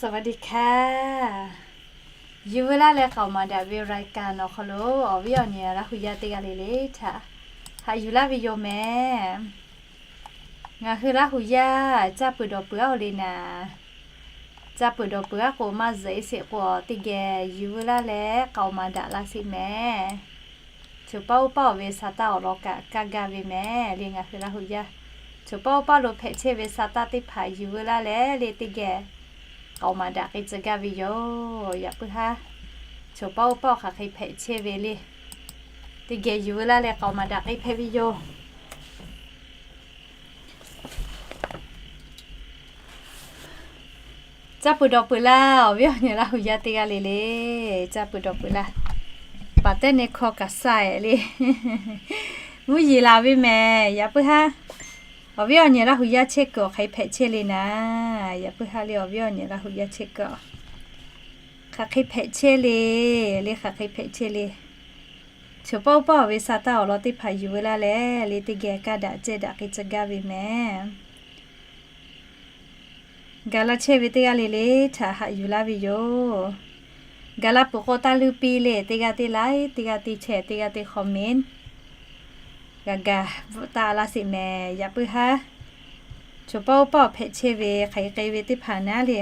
สวัสดีค่ะ Yuˬ veu laˇ leh k'aoˍ maˍ daꞈ ve รายการ awˬ hk'aw lo awˬ viˉ awˬ nyi Laˇ hu yaˇ teˇ g'aˇ le le htaꞈ haꞈ yuˬ laˇ ve yoˬ mehˍ. Ngaˬ hui Laˇ hu yaˇ caˇ peuˬ dawˬ peuˬ aˉ oˬ le naˍ, caˇ peuˬ dawˬ peuˬ aˉ k'o maˇ zuhꞈ e sheˍ k'o, teˇ geh yuˬ veu laˇ leh k'aoˍ maˍ daꞈ la sheˍ mehˍ. Choˬ paˇ oˇ paˇ oˬ ve sa taˇ awˬ lawn kaꞈ kaˇ gaˇ ve mehˍ le. Ngaˬ hui Laˇ hu yaˇ choˬ paˇ oˇ paˇ lo hpehꞈ chehˇ ve sa taˇ teˇ hpaˍ yuˬ veu laˇ leh le teˇ geh k'aoˍ maˍ daꞈ k'ai tcuh gaˇ ve yoˬ. Yaꞈ puiˉ haˉ, choˬ paˇ oˇ paˇ hk'aˬ hk'e hpehꞈ chehˇ ve le, teˇ geh yuˬ veu laˇ leh k'aoˍ maˍ daꞈ k'ai hpehꞈ ve yoˬ. Caˇ peuˬ dawˬ peuˬ laˇ, awˬ viˉ awˬ nyi Laˇ hu yaˇ teˇ g'aˇ le le, caˇ peuˬ dawˬ peuˬ laˇ. Paˍ tehˉ ne hkawˇ kaꞈ saˇ-e le. Mvuhˇ yeˬ laˬ ve mehˍ. Yaꞈ puiˉ haˉ, awˬ viˉ awˬ nyi Laˇ hu yaˇ chehˇ kuiˬ awˬ hk'aˬ hk'e hpehꞈ chehˇ le naˍ. Yaꞈ puiˉ haˉ le, awˬ viˉ awˬ nyi Laˇ hu yaˇ chehˇ kuiˬ hk'aˬ hk'e hpehꞈ chehˇ le, le hk'aˬ hk'e hpehꞈ chehˇ le. Choˬ paˇ oˇ paˇ oˬ ve sa taˇ awˬ lawn teˇ hpaˍ yuˬ veu laˇ leh le teˇ geh kaˇ daꞈ cehˇ daꞈ k'ai tcuh gaˇ ve mehˍ. Gaˬ la chehˇ ve teˇ g'aˇ le le htaꞈ haꞈ yuˬ laˇ ve yoˬ. Gaˬ la peuˬ k'o taˇ luˇ piˇ le, teˇ g'aˇ teˇ like, teˇ g'aˇ teˇ share, teˇ g'aˇ teˇ comment g'a gaˬ bvuhꞈ taˆ laˇ sheˍ mehˍ. Yaꞈ puiˉ haˉ, choˬ paˇ oˇ paˇ awˬ hpehꞈ chehˇ ve hk'aˬ hk'e k'ai ve teˇ hpaˍ naˉ le,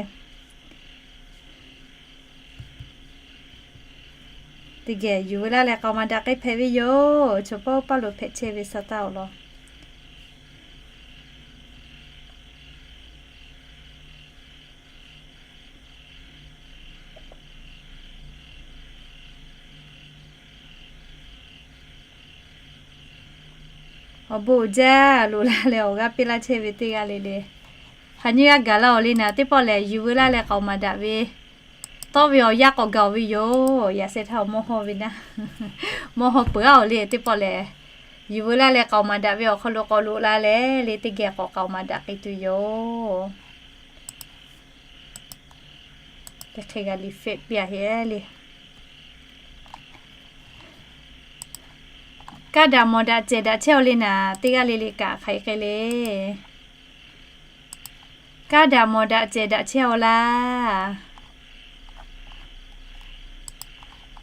teˇ geh yuˬ veu laˇ leh k'aoˍ maˍ daꞈ k'ai hpehꞈ ve yoˬ. Choˬ paˇ oˇ paˇ lo hpehꞈ chehˇ ve sa taˇ awˬ lawn awˬ bon uiˍ jaˇ loꞈ la leh awˬ g'aˇ piˇ laˇ chehˇ ve teˇ g'aˇ le le, hk'aˬ nyi g'a gaˬ la awˬ le naˍ, teˇ pawˆ lehˬ yuˬ veu laˇ leh k'aoˍ maˍ daꞈ ve tawˆ ve awˬ yanˇ k'awꞈ gaˬ ve yoˬ. Yaꞈ sheh htaˇ awˬ mawˇ hawˇ ve naˉ, mawˇ hawˇ peuˬ aˉ oˬ le, teˇ pawˆ lehˬ yuˬ veu laˇ leh k'aoˍ maˍ daꞈ ve awˬ hk'aw lo k'awꞈ loꞈ la leh le teˇ geh k'awꞈ k'aoˍ maˍ daꞈ k'ai tuˬ yoˬ. Teˇ hk'e g'a liꞈ fehˆ piˇ a heˆ le. Kaˇ daꞈ mawˬ daꞈ cehˬ daꞈ chehˇ aw le naˍ, teˇ g'aˇ le le kaꞈ hk'aˬ hk'e k'ai le. Kaˇ daꞈ mawˬ daꞈ cehˬ daꞈ chehˇ aw laˇ.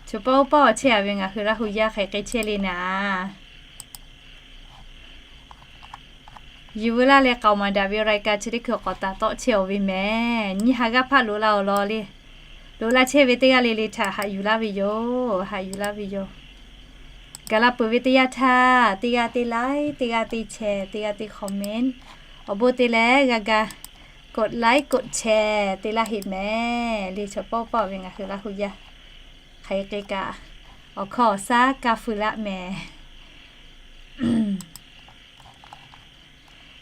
Choˬ paˇ oˇ paˇ awˬ chehˇ a ve ngaˬ hui Laˇ hu yaˇ hk'aˬ hk'e k'ai chehˇ le naˍ, yuˬ veu laˇ leh k'aoˍ maˍ daꞈ ve รายการ chi teˇ hkui k'awꞈ taˍ tawˆ chehˇ aw ve mehˍ. Nyiˇ ha g'aˇ hpaˆ loꞈ la awˬ lawn le, loꞈ la chehˇ ve teˇ g'aˇ le le htaꞈ haꞈ yuˬ laˇ ve yoˬ. Haꞈ yuˬ laˇ ve yoˬ. Gaˬ la peuˬ ve teˇ yanˇ htaˇ, teˇ g'aˇ teˇ like, teˇ g'aˇ teˇ share, teˇ g'aˇ teˇ comment awˬ bon te leh g'a ga กดไลค์ กดแชร์ te laˇ heˆ mehˍ le. Choˬ paˇ oˇ paˇ ve ngaˬ hui Laˇ hu yaˇ hk'aˬ hk'e k'ai kaꞈ, awˬ hkawˇ awˬ shaˉ kaˇ feu laˇ mehˍ.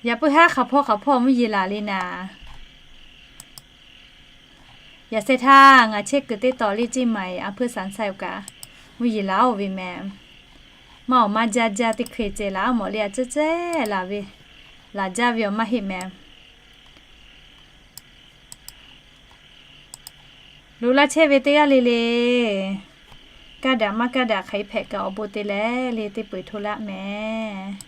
Yaꞈ puiˉ haˉ hk'aˬ hpawˇ hk'aˬ hpawˇ mvuhˇ yeˬ laˬ le naˍ. Yaꞈ sheh htaˇ ngaˬ chehˇ kuiˬ teˇ tawˍ le เชียงใหม่ อำเภอสันทราย oˬ kaꞈ, mvuhˇ yeˬ laˬ oˬ ve mehˍ. Maˇ awˬ maˇ jaˇ jaˇ teˇ hkui cehˬ laˬ mawˬ le, a cehˇ cehˇ laˬ ve, laˬ jaˇ ve awˬ maˇ heˆ mehˍ. Loꞈ la chehˇ ve teˇ g'aˇ le le, kaˇ daꞈ maˇ kaˇ daꞈ hk'aˬ hk'e hpehꞈ kaꞈ awˬ bon te leh le teˇ peu eˬ hto laˇ mehˍ.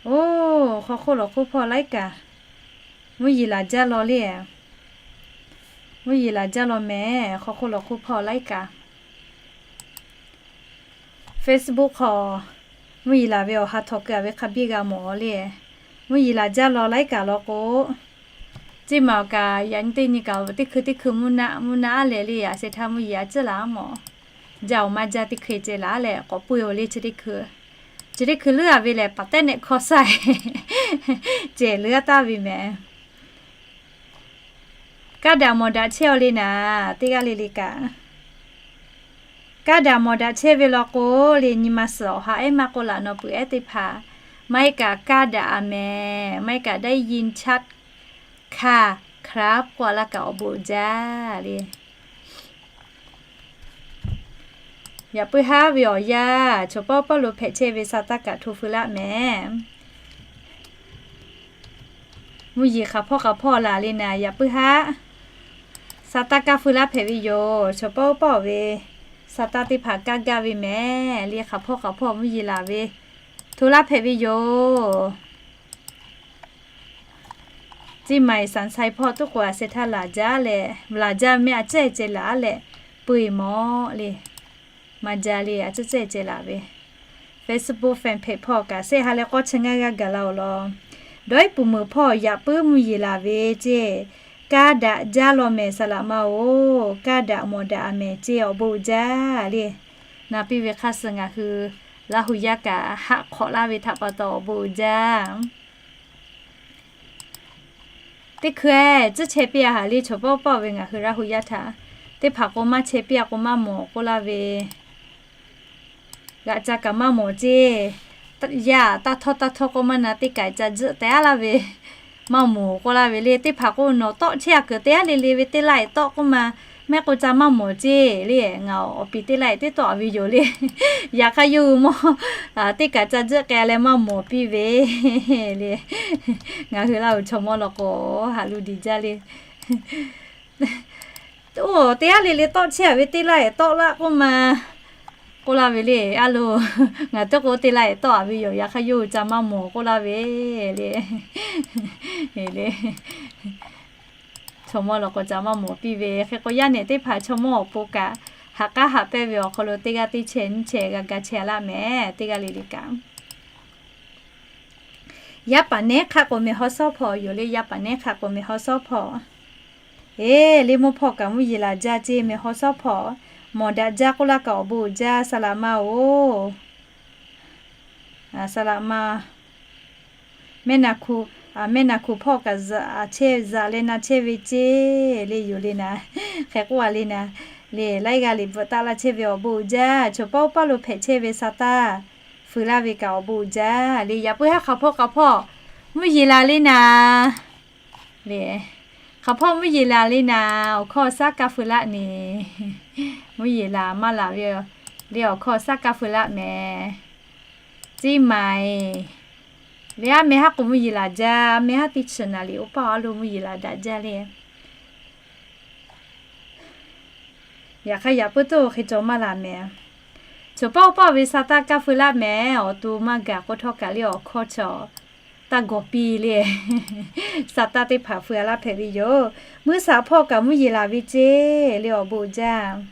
Oˇ, hk'aw hk'oˆ lawˬ hk'oˆ hpawˇ laiˉ kaꞈ, mvuhˇ yeˬ laˬ jaˇ law le. Mvuhˇ yeˬ laˬ jaˇ law mehˍ, hk'aw hk'oˆ lawˬ hk'oˆ hpawˇ laiˉ kaꞈ. Facebook hk'aw mvuhˇ yeˬ laˬ ve awˬ ha htawnˍ keu a ve hk'a biˇ g'a mawˬ le. Mvuhˇ yeˬ laˬ jaˇ law laiˉ kaꞈ law k'o, เชียงใหม่ oˬ kaꞈ yaꞈ nyi teˇ nyi kaꞈ teˇ hkui teˇ hkui mvuhˇ naˆ mvuhˇ naˆ aˉ leh le, yaꞈ sheh htaˇ mvuhˇ yeˬ a cehˇ laˬ mawˬ. Jaˇ awˬ maˇ jaˇ teˇ hkui cehˬ laˬ leh k'awꞈ pui awˬ le chi teˇ hkui. Chi teˇ hkui leuˉ a ve lehˬ, paˍ tehˉ nehˆ hkawˇ saˇ cehˬ leuˉ a taˍ ve mehˍ. Kaˇ daꞈ mawˬ daꞈ chehˇ aw le naˍ, teˇ g'aˇ le le kaꞈ. Kaˇ daꞈ mawˬ daꞈ chehˇ ve law k'o le, nyi ma suhˍ awˬ ha ehˉ maˇ k'oˆ laꞈ nawˬ peuˬ ehˉ teˇ hpaˍ, maˇ heˆ kaꞈ kaˇ daꞈ a mehˍ, maˇ heˆ kaꞈ ได้ยินชัดค่ะ ครับ k'oˆ a laˇ kaꞈ awˬ bon jaˇ le. Yaꞈ puiˉ haˉ ve awˬ yanˇ, choˬ pawˆ pawˆ lo hpehꞈ chehˇ ve sa taˇ kaꞈ hto feu laˇ mehˍ. Mvuhˇ yeˬ hk'aˬ hpawˇ hk'aˬ hpawˇ laˬ le naˍ, yaꞈ puiˉ haˉ sa taˇ kaˇ feu laˇ hpehꞈ ve yoˬ. Choˬ pawˆ pawˆ ve Saˍtanˍ teˇ hpaˍ kaˇ gaˇ ve mehˍ le. Hk'aˬ hpawˇ hk'aˬ hpawˇ mvuhˇ yeˬ laˬ ve hto laˇ hpehꞈ ve yoˬ. Ceˇ maˬ Sanˍsaˍ hpawˇ tuˉ k'o a sheh htaˇ laˬ jaˇ leh, laˬ jaˇ mehˆ a cehˇ ceh laˬ leh peu eˬ mawˬ le. Maˇ jaˇ le, a cehˇ cehˇ ceh laˬ ve. Facebook fan page hpawˇ kaꞈ shehˆ ha leh k'awˇ chi ngaˇ g'aˇ gaˬ la-oˬ law. Dawˇ iˉ puˍ meuˍ hpawˇ yaꞈ puiˉ mvuhˇ yeˬ laˬ ve ceˇ. Kaˇ daꞈ jaˇ law mehˍ saˍ laꞈ ma-oˬ. Kaˇ daꞈ mawˬ daꞈ a mehˍ ceˇ awˬ bon uiˍ jaˇ le. Na piˇ ve hk'aˇ suh ngaˬ hui Laˇ hu yaˇ kaꞈ haˆ hk'awꞈ laˇ ve htaꞈ pa taw awˬ bon uiˍ jaˇ. Teˇ hkui-eˬ tcuhˉ chehˇ piˇ a haˍ le, chaw pawˆ pawˆ ve ngaˬ hui Laˇ hu yaˇ htaꞈ. Teˇ hpaˍ k'o maˇ chehˇ piˇ a k'o maˇ mawˬ k'oˆ laˇ ve. G'aꞈ ca kaꞈ maˇ mawˬ ceˇ. Yaˇ taˇ htawˇ taˇ htawˇ k'oˆ maˇ na teˇ kaꞈ ca tzuhˆ tehˉ laˇ ve. Maˇ mawˬ k'oˆ laˇ ve le. Teˇ hpaˍ k'o nawˬ tawˆ chehˇ a kuiˬ teˇ g'aˇ le le ve teˇ laˇ eˬ tawˆ k'oˆ ma. Mehˆ k'o ca maˇ mawˬ ceˇ le. Ngaˬ awˬ piˍ teˇ laˇ eˬ teˇ tawˆ a ve yoˬ le. Yaꞈ hk'aˇ yawˇ hui mawˇ teˇ kaꞈ ca tzuhˆ k'ai leh maˇ mawˬ piˇ ve le. Ngaˬ hui Laˇ hu chaw mawˇ law k'o haꞈ lu diˍ jaˇ le. Oˇ teˇ g'aˇ le le tawˆ chehˇ a ve teˇ laˇ eˬ tawˆ laˇ k'oˆ ma. K'oˆ laˇ ve le, a lo, ngaˬ teˇ k'o teˇ laˇ eˬ tawˆ a ve yoˬ. Yaꞈ hk'aˇ yawˇ hui ca maˇ mawˬ k'oˆ laˇ ve le. Chaw mawˇ law k'o ca maˇ mawˬ piˇ ve. Hk'e k'o yaˇ nehˬ teˇ hpaˍ chaw mawˇ awˬ pon kaꞈ haꞈ k'aˉ haꞈ pehnˇ ve awˬ hk'aw lo teˇ g'aˇ teˇ chehˇ nyiˇ chehˇ g'a ga chehˇ laˇ mehˍ. Teˇ g'aˇ le le kaꞈ yaˇ paˍ nehˉ hk'a k'o mehˍ haw sawˉ hpawˇ yoˬ le. Yaˇ paˍ nehˉ hk'a k'o mehˍ haw sawˉ hpawˇ. Eˬ, le mawˇ hpawˇ kaꞈ mvuhˇ yeˬ laˬ jaˇ ceˇ mehˍ haw sawˉ hpawˇ. Mawˬ daꞈ jaˇ k'oˆ laˇ kaꞈ awˬ bon uiˍ jaˇ saˍ laꞈ ma-oˬ. Saˍ laꞈ ma. Mehˆ naˍ hkuˍ, mehˆ naˍ hkuˍ hpawˇ kaꞈ a chehˇ zaꞈ leh na chehˇ ve ceˇ le yoˬ le na. Hk'e k'oˆ a le na. Le laiˉ g'aˇ liꞈ bvuhꞈ taˆ laˇ chehˇ ve awˬ bon uiˍ jaˇ. Chaw pawˆ oˇ paˇ lo hpehꞈ chehˇ ve sa taˇ fuiˍ laˇ ve kaꞈ awˬ bon uiˍ jaˇ le. Yaꞈ puiˉ haˉ hk'aˬ hpawˇ k'aˬ hpawˇ mvuhˇ yeˬ laˬ le na. Le, hk'aˬ hpawˇ mvuhˇ yeˬ laˬ le na, awˬ hkawˇ saˉ kaˇ feu laˆ ne. Mvuhˇ yeˬ laˬ maˇ laˬ ve le, awˬ hkawˇ saˉ kaˇ feu laˆ mehˍ. Ceˇ maˍ-eˬ. Le a meh haˉ k'o mvuhˇ yeˬ laˬ jaˇ, a meh haˉ teˇ chi naˍ liꞈ oˇ paˇ a lo mvuhˇ yeˬ laˬ daꞈ jaˇ le. Yaꞈ hk'aˇ yaꞈ puiˉ tuˬ hk'e cawˬ maˇ laˬ mehˍ. Chaw pawˆ oˇ paˇ ve sa taˇ kaˇ feu laˆ mehˍ. Awˬ to maˇ gaˬ k'o htawˇ kaꞈ le awˬ hkawˇ chaw taˇ gawˬ piˇ le. Sa taˇ teˇ hpaˍ feu a laˇ hpehꞈ ve yoˬ. Mvuhˇ shaˍ hpawˇ kaꞈ mvuhˇ yeˬ laˬ ve ceˇ le awˬ bon uiˍ jaˇ.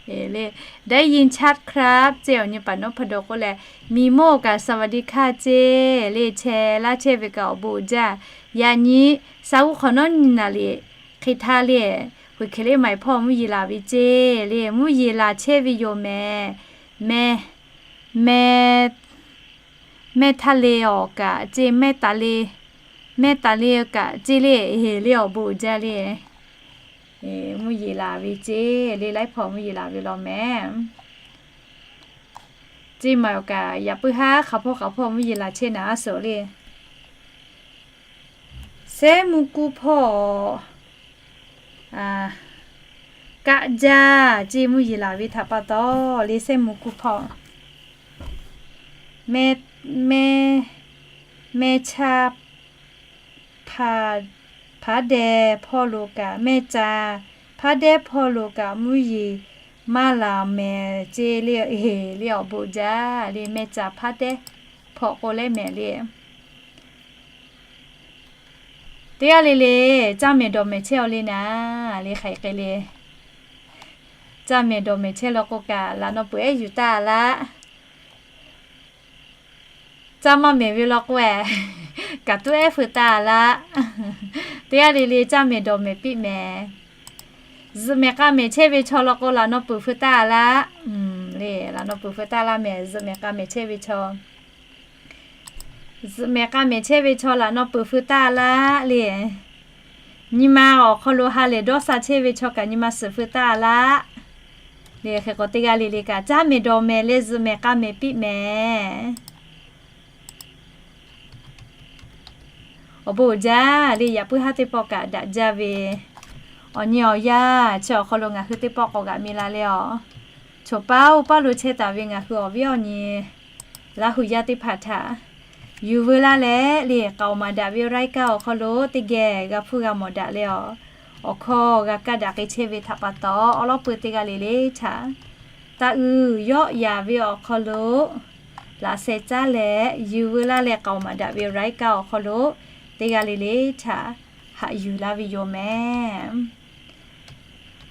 Le, ได้ยินชัดครับ ceˇ awˬ nyi paˍ nawˉ hpaˍ dawˬ k'oˆ leh, miˬ moˇ kaꞈ สวัสดีค่ะ ceˇ le chehˇ laˇ chehˇ ve kaꞈ awˬ bon uiˍ jaˇ. Yaꞈ nyi sa g'uˇ hk'awꞈ nawˉ nyi naˍ liꞈ hk'e htaˇ le, Huiˬ hk'e le maiˍ hpawˇ mvuhˇ yeˬ laˬ ve ceˇ le mvuhˇ yeˬ laˬ chehˇ ve yoˬ mehˍ. Meh, meh, meh htaˇ le awˬ kaꞈ ceˇ, meh taˍ le, meh taˍ le kaꞈ ceˇ le, heˍ le awˬ bon uiˍ jaˇ le. Mvuhˇ yeˬ laˬ ve ceˇ le, laiˉ hpawˇ mvuhˇ yeˬ laˬ ve law mehˍ. Ceˇ maˍ awˬ kaꞈ yaꞈ puiˉ haˉ hk'aˬ hpawˇ hk'aˬ hpawˇ mvuhˇ yeˬ laˬ chehˇ naˍ a suhˍ le. Sehˉ mvuhˇ kuˇ hpawˇ kaˆ jaˇ ceˇ mvuhˇ yeˬ laˬ ve htaꞈ pa taw le, sehˉ mvuhˇ kuˇ hpawˇ meh, meh, meh chaˇ hpaˇ dehˇ hpawˇ lo kaꞈ, meh caˍ hpaˇ dehˇ hpawˇ lo kaꞈ mvuhˇ yeˬ maˇ laˬ mehˍ ceˇ le, heˍ le awˬ bon uiˍ jaˇ le, meh caˍ hpaˇ dehˇ hpawˇ k'o leh mehˍ le. Teˇ g'aˇ le le, caˇ mehˍ dawˬ mehˍ chehˇ aw le naˍ, le hk'aˬ hk'e le. Caˇ mehˍ dawˬ mehˍ chehˇ law k'o kaꞈ laꞈ naw peuˬ ehˉ yuˬ taˍ laˇ. Caˇ maˇ mehˍ ve law k'o, kaꞈ tuˉ ehˉ feu taˍ laˇ. Teˇ g'aˇ le le caˇ mehˍ dawˬ mehˍ piˇ mehˍ. Zuhꞈ mehˍ k'a mehˍ chehˇ ve chaw law k'o laꞈ naw peuˬ feu taˍ laˇ. Le laꞈ naw peuˬ feu taˍ laˇ mehˍ, zuhꞈ mehˍ k'a mehˍ chehˇ ve chaw. Zuhꞈ mehˍ k'a mehˍ chehˇ ve chaw laꞈ naw peuˬ feu taˍ laˇ le. Nyi ma awˬ hk'aw lo ha lehˬ dawˇ sha chehˇ ve chaw kaꞈ nyi ma suhˍ feu taˍ laˇ. Le hk'e k'o teˇ g'aˇ le le kaꞈ caˇ mehˍ dawˬ mehˍ leh zuhꞈ mehˍ k'a mehˍ piˇ mehˍ. Awˬ bon uiˍ jaˇ le, yaꞈ puiˉ haˉ teˇ pawˆ kaꞈ daꞈ jaˇ ve, awˬ nyi awˬ yaˇ chi awˬ hk'aw lo ngaˬ hui teˇ pawˆ k'awꞈ g'aꞈ mi la leh awˬ, choˬ paˉ oˇ paˉ lo chehˇ taˍ ve ngaˬ hui awˬ viˉ awˬ nyi Laˇ hu yaˇ teˇ hpaˍ htaꞈ yuˬ veu laˇ leh le, k'aoˍ maˍ daꞈ ve รายการ awˬ hk'aw lo teˇ geh g'a hpuˇ g'a mawˬ daꞈ leh awˬ, awˬ hkawˇ g'a kaˇ daꞈ k'ai chehˇ ve htaꞈ pa taw, awˉ lawˉ pui teˇ g'aˇ le le htaꞈ taˇ uiˍ yawˆ yaˍ ve awˬ hk'aw lo laꞈ sheh caˉ leh yuˬ veu laˇ leh, k'aoˍ maˍ daꞈ ve รายการ awˬ hk'aw lo teˇ g'aˇ le le htaꞈ haꞈ yuˬ laˇ ve yoˬ mehˍ.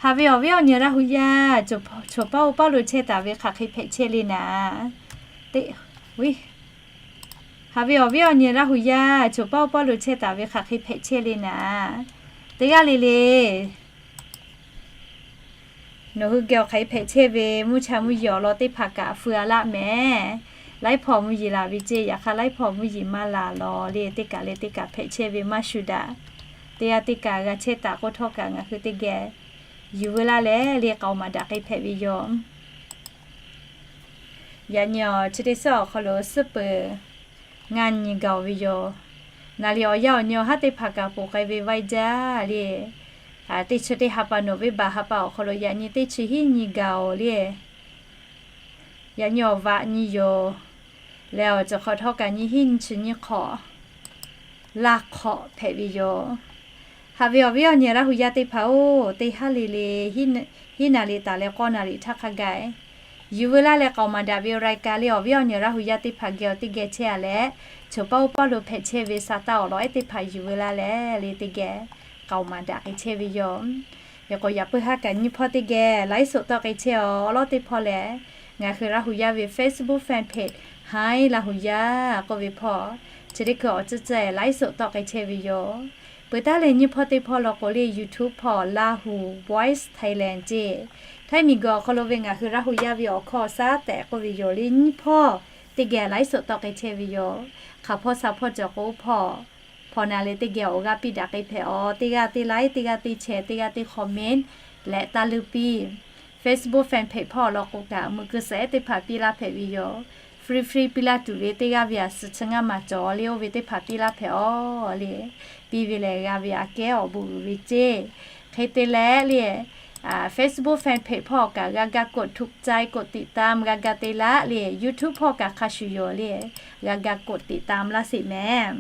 Haꞈ ve awˬ viˉ awˬ nyi Laˇ hu yaˇ, choˬ paˇ oˇ paˇ lo chehˇ taˍ ve hk'aˬ hk'e hpehꞈ chehˇ le naˍ. Haꞈ ve awˬ viˉ awˬ nyi Laˇ hu yaˇ, choˬ paˇ oˇ paˇ lo chehˇ taˍ ve hk'aˬ hk'e hpehꞈ chehˇ le naˍ. Teˇ g'aˇ le le nawˬ hui geh awˬ hk'aˬ hk'e hpehꞈ chehˇ ve mvuhˇ cha mvuhˇ yeˬ awˬ lawn teˇ hpaˍ kaꞈ feu a laˆ mehˍ. Laiˉ hpaw mvuhˇ yeˬ laˬ ve ceˇ, yaꞈ hk'aˇ laiˉ hpaw mvuhˇ yeˬ maˇ laˬ lawˬ le, teˇ kaꞈ leh teˇ kaꞈ hpehꞈ chehˇ ve maˇ shuˍ daꞈ. Teˇ g'aˇ teˇ kaꞈ g'a chehˇ taˍ k'oˆ htawˇ kaꞈ ngaˬ hui teˇ geh yuˬ veu laˇ leh le, k'aoˍ maˍ daꞈ k'ai hpehꞈ ve yoˬ. Yaꞈ nyi awˬ chi teˇ suhˉ awˬ hk'aw lo suhˉ peuˬ ngaˇ nyi gaˬ-oˬ ve yoˬ. Naˍ riˍ awˬ yanˇ awˬ nyi awˬ haˉ teˇ hpaˍ kaꞈ poˬ k'ai ve vaiˇ jaˇ le. Teˇ chi teˇ ha pa nawˬ venˇ baˬ ha pa awˬ hk'aw lo yaꞈ nyi teˇ chi hiˉ nyi gaˬ-oˬ le. Yaꞈ nyi awˬ vaꞈ nyi yoˬ. Leh awˬ ceuˬ hk'awꞈ htawˇ kaꞈ nyi hiˉ nyi chi nyi hk'awꞈ laˇ hk'awꞈ hpehꞈ ve yoˬ. Haꞈ ve awˬ viˉ awˬ nyi Laˇ hu yaˇ teˇ hpaˍ-oˬ, teˇ haˉ le le hiˉ naˍ riˍ taˍ leh k'awˇ naˍ riˍ htaˇ hk'a gaˬ yuˬ veu laˇ leh k'aoˍ maˍ daꞈ ve รายการ le awˬ viˉ awˬ nyi Laˇ hu yaˇ teˇ hpaˍ geh awˬ teˇ geh chehˇ a leh, choˬ paˇ oˇ paˇ lo hpehꞈ chehˇ ve sa taˇ awˬ lawn ehˉ teˇ hpaˍ yuˬ veu laˇ leh le teˇ geh k'aoˍ maˍ daꞈ k'ai chehˇ ve yoˬ. Hk'e k'o yaꞈ puiˉ haˉ kaꞈ nyiˇ hpawˇ teˇ geh ไลฟ์สด tawˆ k'ai chehˇ-oˬ. Awˬ lawn teˇ hpawˇ lehˬ, ngaˬ hui Laˇ hu yaˇ ve Facebook fan page Hi Laˇ hu yaˇ k'oˆ ve hpawˇ, chi teˇ hkui awˬ ceuˬ ceuˬ ไลฟ์สด tawˆ k'ai chehˇ ve yoˬ. Peuˬ taˉ leh nyiˇ hpawˇ teˇ hpawˇ law k'o le YouTube hpawˇ Lahu Voice Thailand ceˇ, Htaiˇ miˬguiˬ awˬ hk'aw lo ve ngaˬ hui Laˇ hu yaˇ ve awˬ hkawˇ awˬ shaˉ tehꞈ k'oˆ ve yoˬ le, nyiˇ hpawˇ teˇ geh ไลฟ์สด tawˆ k'ai chehˇ ve yoˬ. Hk'aˬ hpawˇ sha hpawˇ cawˬ k'o hpawˇ hpawˇ na leh teˇ geh awˬ g'aˇ piˇ daꞈ k'ai hpehꞈ-oˬ. Teˇ g'aˇ teˇ like, teˇ g'aˇ teˇ share, teˇ g'aˇ teˇ comment leh taˇ luˇ piˇ. Facebook fan page hpawˇ law k'o kaꞈ meuꞈ keu suhˍ ehˉ teˇ hpaˍ piˇ laˇ hpehꞈ ve yoˬ. Free free piˇ laˇ tuˬ ve teˇ g'aˇ ve a suhˍ chi ngaˇ maˬ cawˬ le oˇ ve teˇ hpaˍ piˇ laˇ hpehꞈ-oˬ le. Piˇ ve lehˬ g'a ve aꞈ kehˉ awˬ bon uiˍ ve ceˇ. Hk'e te leh le Facebook fan page hpawˇ kaꞈ g'a ga กดถูกใจ กดติดตาม g'a ga te laˇ le, YouTube hpawˇ kaꞈ hk'a shuˍ yoˬ le, g'a ga กดติดตาม laˇ sheˍ mehˍ.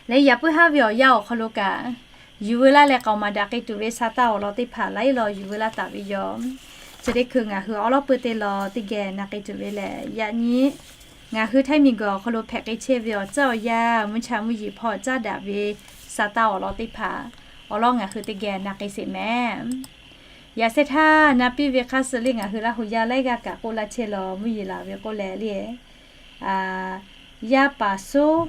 Leh yaꞈ puiˉ haˉ ve awˬ yanˇ awˬ hk'aw lo kaꞈ yuˬ veu laˇ leh k'aoˍ maˍ daꞈ k'ai tuˬ ve sa taˇ awˬ lawn teˇ hpaˍ laiˉ law yuˬ veu laˇ taˍ ve yoˬ. Chi teˇ hkui ngaˬ hui awˉ lawˉ pui teˇ law teˇ geh na k'ai tuˬ ve lehˬ, yaꞈ nyi ngaˬ hui Htaiˇ miˬguiˬ awˬ hk'aw lo hpehꞈ k'ai chehˇ ve awˬ ceuˬ awˬ yanˇ mvuhˇ cha mvuhˇ yeˬ hpawˇ caˉ daꞈ ve sa taˇ awˬ lawn teˇ hpaˍ awˬ lawn ngaˬ hui teˇ geh na k'ai sheˍ mehˍ. Yaꞈ sheh htaˇ na piˇ ve hk'aˇ suh le ngaˬ hui Laˇ hu yaˇ laiˉ g'aˇ kaꞈ k'oˆ laˇ chehˇ law mvuhˇ yeˬ laˬ ve k'oˆ leh le, yaˇ paˍ suˉ,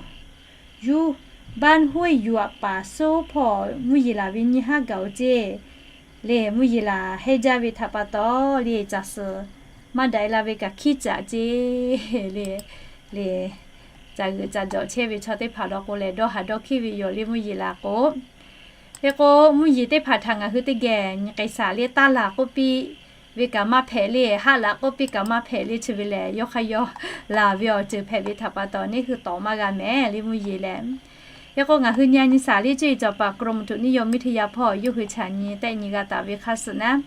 yuˇ, บ้านห้วยหยวก paˍ suˉ hpawˇ mvuhˇ yeˬ laˬ ve nyiˇ haˉ gaˬ-oˬ ceˇ. Le mvuhˇ yeˬ laˬ hehnˇ jaˇ ve htaꞈ pa taw le caˬ suhˍ maˇ daꞈ-e la ve kaꞈ hkiˉ caꞈ ceˇ le. Le caˬ g'euꞈ caˬ jawꞈ chehˇ ve chaw teˇ hpaˍ law k'o lehˬ dawˇ haˍ dawˇ hkiˉ ve yoˬ le mvuhˇ yeˬ laˬ k'o. Hk'e k'o mvuhˇ yeˬ teˇ hpaˍ htaꞈ ngaˬ hui teˇ geh nyi k'ai shaˍ le, taˇ laˬ k'oˆ piˇ ve kaꞈ maˇ hpehꞈ le, haˆ laꞈ k'oˆ piˇ kaꞈ maˇ hpehꞈ le, chi ve lehˬ yawˇ hk'aˇ yawˇ laˬ ve awˬ ceuˬ hpehꞈ ve htaꞈ pa taw neˇ hui tawˍ maˇ g'a mehˍ le mvuhˇ yeˬ lehˬ. Hk'e k'o ngaˬ hui nyi nyi shaˍ le ceˇ cawˬ paˍ กรมอุตุนิยมวิทยา hpawˇ yawˇ hui chaꞈ nyi tehˆ nyi g'a taˍ ve hk'aˇ suh naˉ,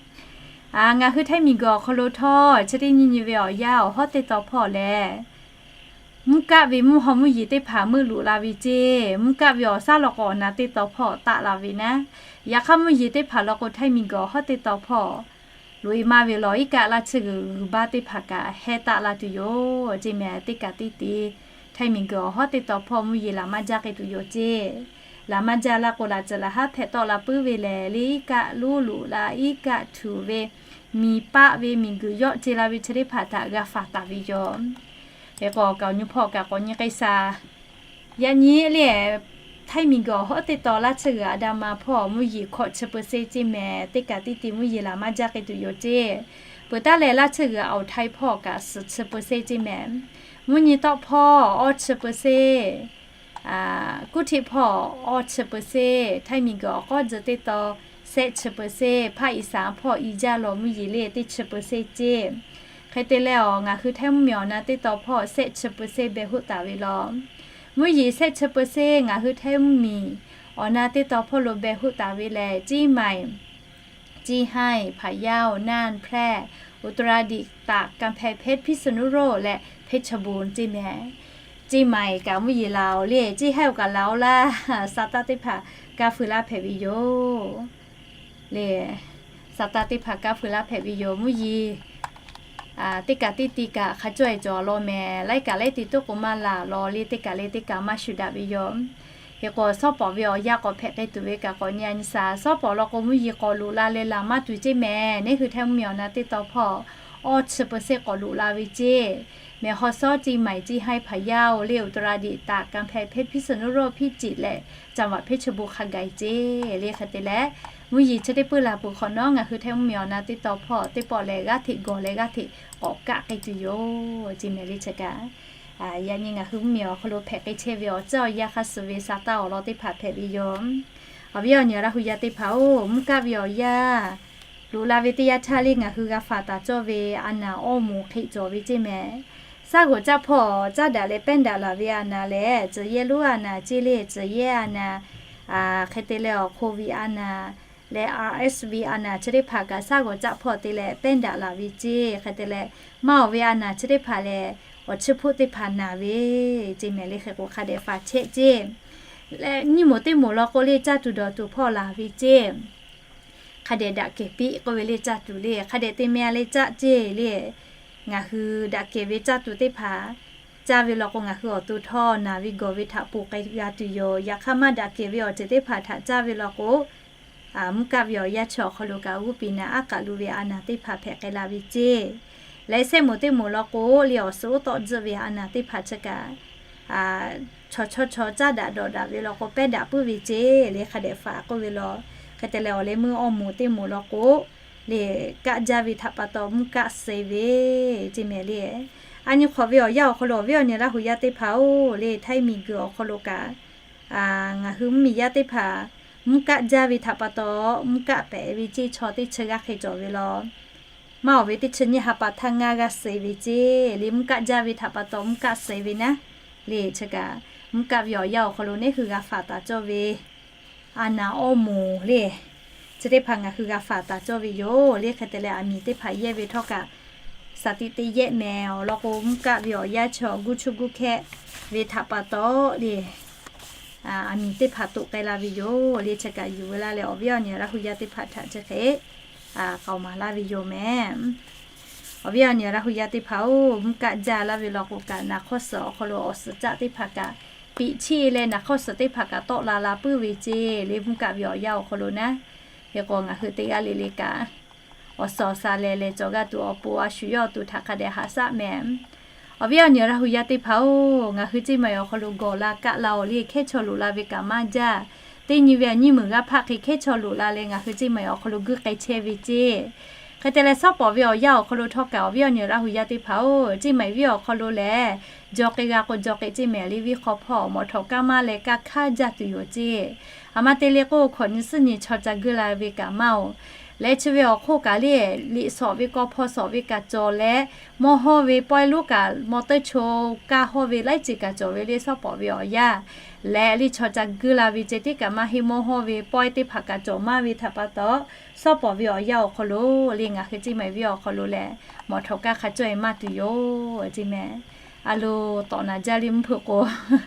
ngaˬ hui Htaiˇ miˬguiˬ awˬ hk'aw lo htawˇ chi teˇ nyi nyi ve awˬ yanˇ awˬ hawˉ teˇ taw hpawˇ lehˬ, mvuhˇ kaˆ ve mvuhˇ haw mvuhˇ yeˬ teˇ hpaˍ meuˆ loꞈ la ve ceˇ, mvuhˇ kaˆ ve awˬ shaˉ law k'o awˬ na teˇ taw hpawˇ taˆ la ve naˉ, yaꞈ hk'aˇ mvuhˇ yeˬ teˇ hpaˍ law k'o Htaiˇ miˬguiˬ awˬ hawˉ teˇ taw hpawˇ loꞈ-e maˇ ve lawˬ iˉ kaˆ laˇ tsuhˇ g'uiˬ g'uiˬ baˇ teˇ hpaˍ kaꞈ hehnˇ taˆ la tuˬ yoˬ ceˇ mehˍ. Teˇ kaꞈ teˇ te Htaiˇ miˬguiˬ awˬ hawˉ teˇ taw hpawˇ mvuhˇ yeˬ laˬ maˇ jaˇ k'ai tuˬ yoˬ ceˇ. Laˬ maˇ jaˇ laˇ k'o laꞈ ceuˬ laˬ haˉ hpehꞈ tawˆ la puiˉ ve lehˬ le iˉ kaˆ loˉ loꞈ la iˉ kaˆ htuꞈ ve miˬ paˆ ve miˬguiˬ yawˆ ce la ve chi teˇ hpaˍ htaꞈ g'a faˍ taˍ ve yoˬ. Hk'e k'o kaꞈ awˬ nyi hpawˇ kaꞈ k'awꞈ nyi k'ai shaˍ. Yaꞈ nyi le Htaiˇ miˬguiˬ awˬ hawˉ teˇ taw laˇ tsuhˇ g'uiˬ aˬ da ma hpawˇ mvuhˇ yeˬ hkawꞈ chi เปอร์เซ็นต์ ceˇ mehˍ. Teˇ kaꞈ teˇ te mvuhˇ yeˬ laˬ maˇ jaˇ k'ai tuˬ yoˬ ceˇ. Peuˬ taˉ leh laˇ tsuhˇ g'uiˬ awˬ htaiˇ hpawˇ kaꞈ suhˍ chi เปอร์เซ็นต์ ceˇ mehˍ. Mvuhˇ nyi tawˆ hpawˇ awˇ chi เปอร์เซ็นต์, kuˉ htiˆ hpawˇ awˇ chi เปอร์เซ็นต์, Htaiˇ miˬguiˬ awˬ k'awˇ tzuhꞈ teˇ taw shehˆ chi เปอร์เซ็นต์, hpaˆ iˍ saˍ hpawˇ i jaˇ law mvuhˇ yeˬ le teˇ chi เปอร์เซ็นต์ ceˇ. Hk'e te leh awˬ ngaˬ hui Htaiˇ mvuhˇ miˬ awˬ na teˇ taw hpawˇ shehˆ chi เปอร์เซ็นต์ beh hoˆ taˍ ve law. Mvuhˇ yeˬ shehˆ chi เปอร์เซ็นต์ ngaˬ hui Htaiˇ mvuhˇ miˬ awˬ na teˇ taw hpawˇ lo beh hoˆ taˍ ve lehˬ, Ciˇ maiˍ, Ciˇ haiˇ, Hpaˍ yaˇ, Naˇ, Hpehˇ, Uˍ taˍ raˍ diꞈ, Taˍ, Kanˍ hpehˍ, Hpehˇ, Hpiˇ suˍ nuˇ roˇ leh Hpehˇ chaw bon ceˇ mehˍ. Ceˇ maiˍ kaꞈ mvuhˇ yeˬ laˬ-oˬ le, ceˇ haiˉ-oˬ kaꞈ laˬ-oˬ laˇ, sa taˇ teˇ hpaˍ kaˇ feu laˇ hpehꞈ ve yoˬ. Le, sa taˇ teˇ hpaˍ kaˇ feu laˇ hpehꞈ ve yoˬ. Mvuhˇ yeˬ teˇ kaꞈ teˇ ti kaꞈ hk'a cawˇ-e cawˬ law mehˍ. Laiˉ kaꞈ laiˉ ti toˉ k'o maˇ laˬ law le, teˇ kaꞈ le teˇ kaꞈ maˇ shu daꞈ ve yoˬ. Hk'e k'o, shawˉ pawˍ ve awˬ yanˇ k'awꞈ hpehꞈ k'ai tuˬ ve kaꞈ k'awꞈ nyi a nyi sha. Shawˉ pawˍ law k'o, mvuhˇ yeˬ k'awꞈ loꞈ la leh laˬ maˇ tuˬ ceˇ mehˍ. Neˇ hui Htaiˇ mvuhˇ miˬ awˬ na teˇ taw hpawˇ awˇ chi peuˬ seˆ k'awꞈ loꞈ la ve ceˇ. Mehˬ haw shawˉ ceˇ maiˍ ceˇ haiˉ hpaˍ yaˇ-oˬ le, Uttarakhand taꞈ กำแพงเพชร พิษณุโลก พิจิตร leh จังหวัดเพชรบูรณ์ hk'a gaˬ-e ceˇ le. Hk'e te leh, mvuhˇ yeˬ chi teˇ puiˉ la peuˬ hk'awꞈ nawˉ ngaˬ hui Htaiˇ mvuhˇ miˬ awˬ na teˇ taw hpawˇ teˇ pawˆ leh g'aˇ hteꞈ gawˬ leh g'aˇ hteꞈ k'awꞈ kaˆ k'ai tuˬ yoˬ ceˇ mehˍ le. Chi kaꞈ yaꞈ nyi ngaˬ hui mvuhˇ miˬ awˬ hk'aw lo hpehꞈ k'ai chehˇ ve awˬ tcuhˉ awˬ yanˇ hk'a shuˍ ve sa taˇ awˬ lawn teˇ hpaˍ hpehꞈ ve yoˬ. Awˬ viˉ awˬ nyi Laˇ hu yaˇ teˇ hpaˍ-oˬ, mvuhˇ kaˆ ve awˬ yanˇ loꞈ la ve teˇ yanˇ htaˇ le ngaˬ hui g'a faˍ taˍ cawˇ ve a naˍ awˇ moˍ hk'e cawˬ ve ceˇ mehˍ. Shaˉ g'awˬ caˆ hpawˇ caˉ daꞈ leh pehˉ daꞈ laˬ ve a naˍ lehˬ, tcuh yehˇ lonˉ a naˍ ceˇ le, tcuh yehˇ a naˍ, hk'e te leh awˬ hk'oˆ ve a naˍ leh RSV a naˍ chi teˇ hpaˍ kaꞈ shaˉ g'awˬ caˆ hpawˇ te leh pehˉ daꞈ laˬ ve ceˇ. Hk'e te leh maˇ awˬ ve a naˍ chi teˇ hpaˍ lehˬ, awˬ chiˇ hpoˆ teˇ hpaˍ naˍ ve ceˇ mehˍ le. Hk'e k'o hk'a dehꞈ faˍ chehˆ ceˇ. Leh nyiˇ moˍ teˇ moˍ law k'o le caˇ tuˬ dawˬ tuˬ hpawˇ laˬ ve ceˇ. Hk'a dehꞈ daꞈ kehˬ piˇ k'oˆ ve le caˇ tuˬ le, hk'a dehꞈ te meh le caˇ ceˇ le. Ngaˬ hui daꞈ kehˬ ve caˇ tuˬ teˇ hpaˍ caˇ ve law k'o, ngaˬ hui awˬ to htawˇ naˍ ve gawˬ ve htaꞈ ponˬ k'ai g'a tuˬ yoˬ. Yaꞈ hk'aˇ maˇ daꞈ kehˬ ve awˬ ceuˬ teˇ hpaˍ htaꞈ caˇ ve law k'o, mvuhˇ kaˆ ve awˬ yanˇ chi awˬ hk'aw lo kaꞈ g'oˇ piˍ naˍ aˉ k'aꞈ lo ve a naˍ teˇ hpaˍ hpehꞈ k'ai la ve ceˇ. Leh sehˉ moˍ teˇ moˍ law k'o le awˬ suhˍ oˉ tawˆ tzuhˆ ve a naˍ teˇ hpaˍ chi kaꞈ, chaw chaw chaw caˇ daꞈ dawˬ daꞈ ve law k'o pehˉ daꞈ puiˉ ve ceˇ le. Hk'a dehꞈ faˍ k'oˆ ve law. Hk'e te leh awˬ leh meuˇ awˇ moˍ teˇ moˍ law k'o le, kaˆ jaˇ ve htaꞈ pa taw mvuhˇ kaˆ suh ve ceˇ mehˍ le. A nyi hk'awꞈ ve awˬ yanˇ awˬ hk'aw lo awˬ viˉ awˬ nyi Laˇ hu yaˇ teˇ hpaˍ-oˬ le, htaiˇ miˬ guiˬ awˬ hk'aw lo kaꞈ ngaˬ hui mvuhˇ miˬ yaˇ teˇ hpaˍ mvuhˇ kaˆ jaˇ ve htaꞈ pa taw mvuhˇ kaˆ pehꞈ ve ceˇ chaw teˇ chi g'aˇ hk'e cawˬ ve law. Maˇ awˬ ve teˇ chi nyiˇ ha pa htaˇ ngaˇ g'aˇ suh ve ceˇ le. Mvuhˇ kaˆ jaˇ ve htaꞈ pa taw mvuhˇ kaˆ suh ve naˉ le. Chi kaꞈ mvuhˇ kaˆ ve awˬ yanˇ awˬ hk'aw lo neˇ hui g'a faˍ taˍ cawˇ ve a naˍ awˇ moˍ le, chi teˇ hpaˍ ngaˬ hui g'a faˍ taˍ cawˇ ve yoˬ le. Hk'e te leh aˬ miˍ teˇ hpaˍ yehˇ ve htawˇ kaꞈ, shaˍ tiꞈ te yehˆ mehˍ awˬ lawn k'o, mvuhˇ kaˆ ve awˬ yanˇ chi awˬ guˇ chuˇ guˇ hkehˇ ve htaꞈ pa taw le, aˬ miˍ teˇ hpaˍ toꞈ k'ai la ve yoˬ le. Chi kaꞈ yuˬ ve laˇ leh awˬ viˉ awˬ nyi Laˇ hu yaˇ teˇ hpaˍ htaꞈ chi hk'e k'aoˍ maˍ laˇ ve yoˬ mehˍ. Awˬ viˉ awˬ nyi Laˇ hu yaˇ teˇ hpaˍ-oˬ, mvuhˇ kaˆ jaˇ laˇ ve law k'o kaꞈ, naˍ hk'awˇ suhˍ awˬ hk'aw lo awˬ suhˍ caˆ teˇ hpaˍ kaꞈ piꞈ chiˇ leh naˍ hk'awˇ suhˍ teˇ hpaˍ kaꞈ tawˆ la la puiˉ ve ceˇ le. Mvuhˇ kaˆ ve awˬ yanˇ awˬ hk'aw lo naˉ, hk'e k'o ngaˬ hui teˇ g'aˇ le le kaꞈ awˬ suhˍ awˬ shaˍ lehˬ lehˬ cawˬ g'a tuˬ awˬ pon a shu yawˇ awˬ to htaꞈ hk'a dehꞈ haꞈ shaˆ mehˍ. Awˬ viˉ awˬ nyi Laˇ hu yaˇ teˇ hpaˍ-oˬ, ngaˬ hui ceˇ maiˍ awˬ hk'aw lo gawˬ la kaˆ la-oˬ le, hkehˉ chaw loꞈ la ve kaꞈ maˇ jaˇ. Teˇ nyi ve aˬ nyiˇ meunˍ g'aˇ hpaˆ hk'e hkehˉ chaw loꞈ la leh ngaˬ hui ceˇ maiˍ awˬ hk'aw lo guˇ k'ai chehˇ ve ceˇ. Hk'e te leh shawˉ pawˍ ve awˬ yanˇ awˬ hk'aw lo htawˇ kaꞈ awˬ viˉ awˬ nyi Laˇ hu yaˇ teˇ hpaˍ-oˬ, ceˇ maiˍ viˉ awˬ hk'aw lo lehˬ, jaw k'ai g'a k'o jaw k'ai ceˇ mehˍ le, viˉ hk'aw hpawˇ mawˬ htawꞈ kaˇ maˇ leh kaˇ hkanˇ jaˇ tuˬ yoˬ ceˇ. Aˬ ma te le k'o hkawꞈ nyi suhˉ nyi chaw ca guˇ la ve kaꞈ maˇ-oˬ. Leh chi ve awˬ hk'oˆ kaꞈ le, liꞈ shawˍ ve kawˇ hpawˇ shawˍ ve kaꞈ cawˬ leh, mawˇ hawˇ ve pawehˇ lonˉ kaꞈ mawˇ teuˇ cho kaˇ hawˇ ve laiˉ ceuˬ kaꞈ cawˬ ve le shawˉ pawˍ ve awˬ yanˇ. Leh le chaw ca guˇ la ve ceh tiˉ kaꞈ maˇ heˆ, mawˇ hawˇ ve pawehˇ teˇ hpaˍ kaꞈ cawˬ maˇ ve htaꞈ pa taw, shawˉ pawˍ ve awˬ yanˇ awˬ hk'aw lo le ngaˬ hui ceˇ maiˍ viˉ awˬ hk'aw lo lehˬ, mawˬ htawꞈ kaˇ hk'a cawˇ-e maˇ tuˬ yoˬ ceˇ mehˍ. A lo, tawꞈ naˍ jaˇ le mvuhˇ hpeuꞈ k'o,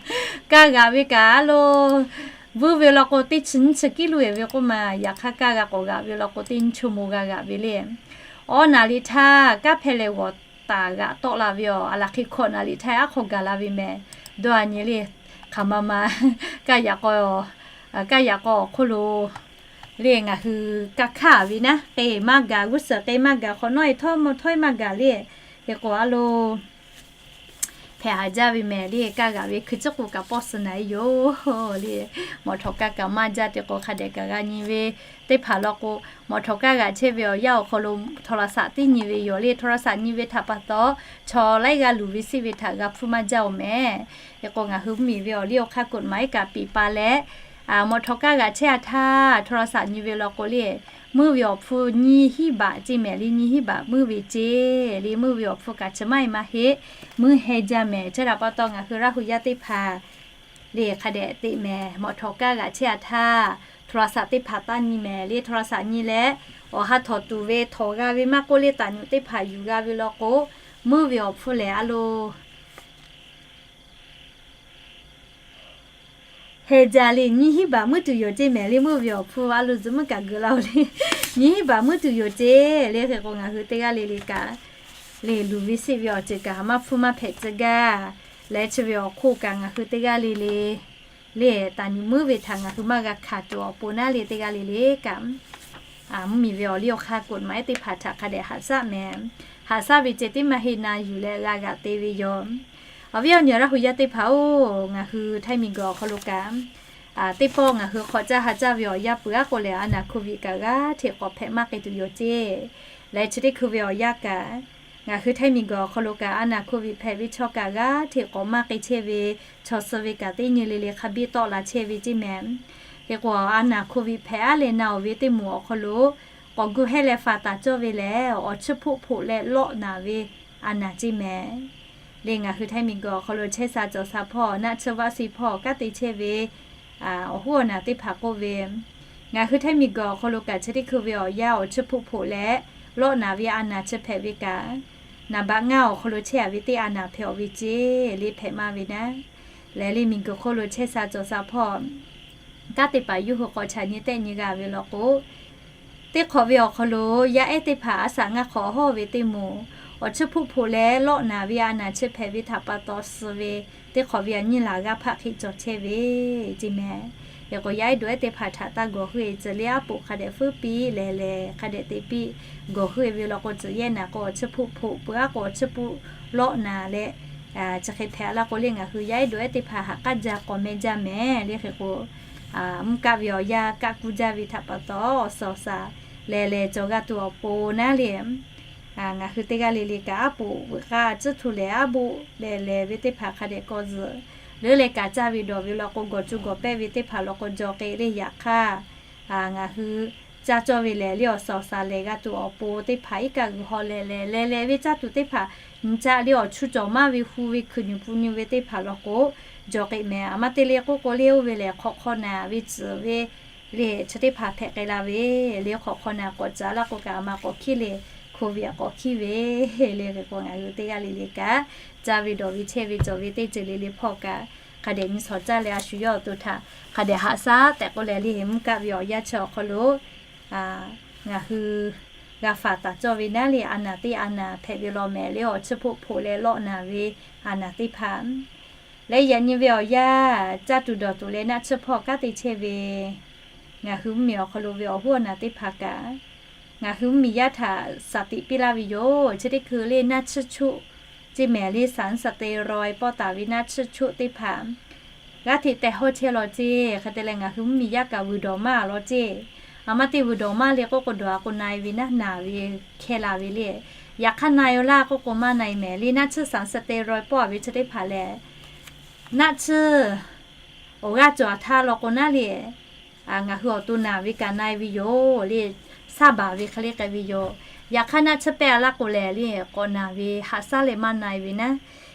kaˇ g'aꞈ ve kaꞈ a lo, vuiˇ ve law k'o teˇ chi nyiˇ chi kiˉ luˬ-e ve k'oˆ ma. Yaꞈ hk'aˇ kaˇ g'a k'awꞈ g'aꞈ ve law k'o teˇ nyiˇ chi mawˬ g'a g'aꞈ ve le. Awˉ naˍ liꞈ htaˇ kaˇ hpehˇ leh g'awˬ taˍ g'aꞈ tawˆ la ve yoˬ. Aˬ laˬ hk'e hkawꞈ naˍ liꞈ htaˇ aˉ hk'aw gaˬ la ve mehˍ. Dawˇ a nyi le, hk'aˬ ma ma, kaˇ yaꞈ k'aw, kaˇ yaꞈ k'aw awˬ hk'oˆ lo le ngaˬ hui kaˇ hkanˇ ve naˉ, k'e maˇ gaˬ, g'uˇ suhˍ k'e maˇ gaˬ, hk'awꞈ nawˉ-e htawˇ maˇ htawˇ-e maˇ gaˬ le. Hk'e k'o a lo, hpehꞈ haˍ jaˇ ve mehˍ le, kaˇ g'aꞈ ve hkui ciˉ k'o kaꞈ pawˆ suh naˍ-e yoˬ le. Mawˬ htawꞈ kaˇ kaꞈ maˇ jaˇ te k'o hk'a dehꞈ kaꞈ g'a nyi ve teˇ hpaˍ law k'o, mawˬ htawꞈ kaˇ g'aꞈ chehˇ ve awˬ yanˇ awˬ hk'aw lo โทรศัพท์ tiˉ nyi ve yoˬ le. โทรศัพท์ nyi ve htaꞈ pa taw, chaw laiˉ g'aˇ luˬ ve siˉ ve htaꞈ g'a hpfuhˇ maˇ jaˇ-oˬ mehˍ. Hk'e k'o ngaˬ hui mvuhˇmiˬ ve awˬ liˇ awˬ hk'aˇ กฎหมาย kaꞈ piꞈ pa leh, mawˬ htawꞈ kaˇ g'aꞈ chehˇ a htaˇ โทรศัพท์ nyi ve law k'o le, muiˇ ve awˬ hpfuhˇ nyiˇ hinˉ baꞈ ceˇ mehˍ le, nyiˇ hinˉ baꞈ muiˇ ve ceˇ le. Muiˇ ve awˬ hpfuhˇ kaꞈ chi maˇ heˆ maˇ heˆ muiˇ heh jaˇ mehˍ. Chi htaꞈ pa taw ngaˬ hui Laˇ hu yaˇ teˇ hpaˍ le hk'a dehꞈ teꞈ mehˍ. Mawˬ htawꞈ kaˇ g'aꞈ chehˇ a htaˇ โทรศัพท์ teˇ hpaˍ taˇ nyi mehˍ le. โทรศัพท์ nyi leh, awˬ ha htawꞈ tuˬ ve htawꞈ g'a ve maˇ k'oˆ le, taˍ nyuꞈ teˇ hpaˍ yuˬ g'a ve law k'o, muiˇ ve awˬ hpfuhˇ lehˬ a lo Heh jaˇ le, nyiˇ hinˉ baꞈ meuˉ tuˬ yoˬ ceˇ mehˍ le, meuˇ ve awˬ hpfuhˇ a lo zuhꞈ meuˇ kaꞈ geuꞈ la-o le. Nyiˇ hinˉ baꞈ meuˉ tuˬ yoˬ ceˇ le. Hk'e k'o ngaˬ hui teˇ g'aˇ le le kaꞈ, le luˬ ve siˆ ve awˬ ceuˬ kaꞈ maˇ hpfuhˇ maˇ hpehꞈ tcuh gaˇ. Leh chi ve awˬ hk'oˆ kaꞈ ngaˬ hui teˇ g'aˇ le le, le taˍ nyi meuˇ ve htaꞈ ngaˬ hui maˇ g'a hkanˍ tuˬ awˬ pon naˉ le teˇ g'aˇ le le kaꞈ, mvuhˇmiˬ ve awˬ liˇ awˬ hk'aˇ กฎหมาย teˇ hpaˍ htaꞈ hk'a dehꞈ haꞈ shaˆ mehˍ. Haꞈ shaˆ ve ceh tiˉ maˇ heˆ na yuˬ leh g'a g'aꞈ te ve yoˬ. Awˬ viˉ awˬ nyi Laˇ hu yaˇ teˇ hpaˍ-oˬ, ngaˬ hui Htaiˇ miˬguiˬ awˬ hk'aw lo kaꞈ, teˇ pawˆ ngaˬ hui hk'awꞈ caˇ ha caˇ ve awˬ yanˇ peuˬ aˉ k'o lehˬ, a naˍ โควิด kaꞈ g'aˇ hteꞈ k'awꞈ hpehꞈ maˇ k'ai tuˬ yoˬ ceˇ. Leh chi teˇ hkui ve awˬ yanˇ kaꞈ, ngaˬ hui Htaiˇ miˬguiˬ awˬ hk'aw lo kaꞈ a naˍ โควิด hpehꞈ ve chaw kaꞈ g'aˇ hteꞈ k'awꞈ maˇ k'ai chehˇ ve, chaw suh ve kaꞈ teˇ nyi le le hk'a biˇ tawˆ la chehˇ ve ceˇ mehˍ. Hk'e k'o a naˍ โควิด hpehꞈ aˉ leh na-oˬ ve teˇ moˍ awˬ hk'aw lo k'awꞈ gu hehˇ leh faˍ taˍ cawˇ ve lehˬ, awˬ chiˇ hpoˆ hpoꞈ leh lawˆ naˍ ve a naˍ ceˇ mehˍ. Le ngaˬ hui Htaiˇ miˬguiˬ awˬ hk'aw lo chehˇ sha cawˬ sha hpawˇ naˆ tsuhˇ vaˆ si hpawˇ kanˉ te chehˇ ve awˬ hoˉ awˬ naˬ teˇ hpaˍ k'oˆ ve, ngaˬ hui Htaiˇ miˬguiˬ awˬ hk'aw lo kaꞈ chi teˇ hkui ve awˬ yanˇ awˬ chiˇ hpoˆ hpoꞈ leh lawˆ naˍ ve a naˍ chi hpehꞈ ve kaꞈ, naˍ baꞈ ngaˇ awˬ hk'aw lo chehˇ a ve teˇ a naˍ hpehꞈ-oˬ ve ceˇ le hpehꞈ maˇ ve naˉ. Leh le miˬguiˬ hk'oˆ lo chehˇ sha cawˬ sha hpawˇ kanˉ te paˍ yawˇ hui k'awꞈ chaꞈ nyi tehˆ nyi g'a ve law k'o, teˇ hk'awꞈ ve awˬ hk'aw lo yaˇ ehˉ teˇ hpaˍ aˉ shaꞈ ngaˇ hk'awꞈ hawˇ ve teˇ moˍ, awˬ chiˇ hpoˆ hpoꞈ leh lawˆ naˍ ve a naˍ chi hpehꞈ ve htaꞈ pa taw suh ve, teˇ hk'awꞈ ve a nyiˇ laˬ g'aˇ hpaˆ hk'e cawˬ chehˇ ve ceˇ mehˍ. Hk'e k'o yaˇ ehˉ dawˬ ehˉ teˇ hpaˍ htaꞈ taˇ gawˬ hui-e, tcuh le aˉ poꞈ hk'a dehꞈ feuˉ piˇ lehˬ lehˬ hk'a dehꞈ te piˇ gawˬ hui-e ve law k'o, tcuh yehˇ naˍ k'o awˬ chiˇ hpoˆ hpoꞈ, peuˬ aˉ k'o awˬ chiˇ hpoˆ lawˆ naˍ leh, chi hk'e hpehꞈ la k'o le ngaˬ hui yaˇ ehˉ dawˬ ehˉ teˇ hpaˍ haꞈ k'aˉ jaˇ k'awꞈ meh jaˇ mehˍ le. Hk'e k'o mvuhˇ kaˆ ve awˬ yanˇ kaˆ kuˇ jaˇ ve htaꞈ pa taw awˬ suhˍ awˬ shaˍ lehˬ lehˬ cawˬ g'a tuˬ awˬ pon naˉ le ngaˬ hui teˇ g'aˇ le le kaꞈ aˉ poꞈ veuꞈ k'aˇ tcuhˉ htu lehˬ aˉ boˆ lehˬ lehˬ ve teˇ hpaˍ hk'a dehꞈ kawˇ zuhꞈ leuˉ leh kaꞈ caˇ ve dawˬ ve law k'o, gawˬ cu gawˬ pehˇ ve teˇ hpaˍ law k'o jaw k'e le. Yaꞈ hk'aˇ ngaˬ hui caˇ cawˇ ve lehˬ le awˬ suhˍ awˬ shaˍ lehˬ g'a tuˬ awˬ pon teˇ hpaˍ iˉ kaˆ g'uiˬ haw lehˬ lehˬ lehˬ lehˬ ve caˇ tuˬ teˇ hpaˍ nyi caˆ le awˬ chu cawˬ maˇ ve hu ve hkui nyi pu nyi ve teˇ hpaˍ law k'o jaw k'e mehˍ. A ma te le k'oˆ k'o le oˇ ve lehˬ hk'awꞈ hk'aw naˍ ve tcuhˍ ve le chi teˇ hpaˍ hpehꞈ k'ai la ve le. Hk'awꞈ hk'aw naˍ k'awꞈ caˍ la k'o kaꞈ a ma k'awꞈ hkiˉ le, โควิด a k'awꞈ hkiˉ ve le. Hk'e k'o ngaˬ hui teˇ g'aˇ le le kaꞈ caˇ ve dawˬ ve chehˇ ve cawˬ ve teˇ ceuˬ le le hpawˇ kaꞈ hk'a dehꞈ nyi shawˍ caˇ leh a shu yawˇ awˬ to htaꞈ hk'a dehꞈ haꞈ shaˉ tehꞈ k'oˆ leh le mvuhˇ kaˆ ve awˬ yanˇ chi awˬ hk'aw lo ngaˬ hui g'a faˍ taˍ cawˇ ve naˉ le a naˍ teˇ a naˍ hpehꞈ ve law mehˍ le awˬ chiˇ hpoˆ hpoꞈ leh lawˆ naˍ ve a naˍ teˇ hpaˍ leh yaꞈ nyi ve awˬ yanˇ caˇ tuˬ dawˬ tuˬ leh naˆ tsuhˇ hpawˇ kanˉ te chehˇ ve ngaˬ hui mvuhˇmiˬ awˬ hk'aw lo ve awˬ hoˉ awˬ naˍ teˇ hpaˍ kaꞈ ngaˬ hui mvuhˇmiˬ yaˇ htaꞈ shaˍ tiꞈ piˇ laˇ ve yoˬ. Chi teˇ hkui le naˆ tsuhˇ choˆ ceˇ mehˍ le สารสเตียรอยด์ pawˆ taˍ ve naˆ tsuhˇ choˆ teˇ hpaˍ g'aˇ hteꞈ tehˬ hawˇ chehˇ law ceˇ. Hk'e te leh ngaˬ hui mvuhˇmiˬ yaˇ kaꞈ vuiˬ dawˬ maˇ law ceˇ. A ma te vuiˬ dawˬ maˇ le k'oˆ k'o dawˬ a k'o na-e ve naˉ naˍ ve hkehˇ la ve le. Yaꞈ hk'aˇ na-e laˇ k'oˆ k'o maˇ na-e mehˍ le naˆ tsuhˇ สารสเตียรอยด์ pawˆ a ve chi teˇ hpaˍ lehˬ naˆ tsuhˇ awˬ g'aˇ cawˬ a htaˇ law k'o naˉ le ngaˬ hui awˬ to naˍ ve kaꞈ na-e ve yoˬ le. Saˇ baˬ ve hk'e le k'ai ve yoˬ. Yaꞈ hk'aˇ naˆ tsuhˇ pehˇ a laˇ k'o lehˬ le k'awꞈ naˍ ve haꞈ shaˉ leh maˇ na-e ve naˉ.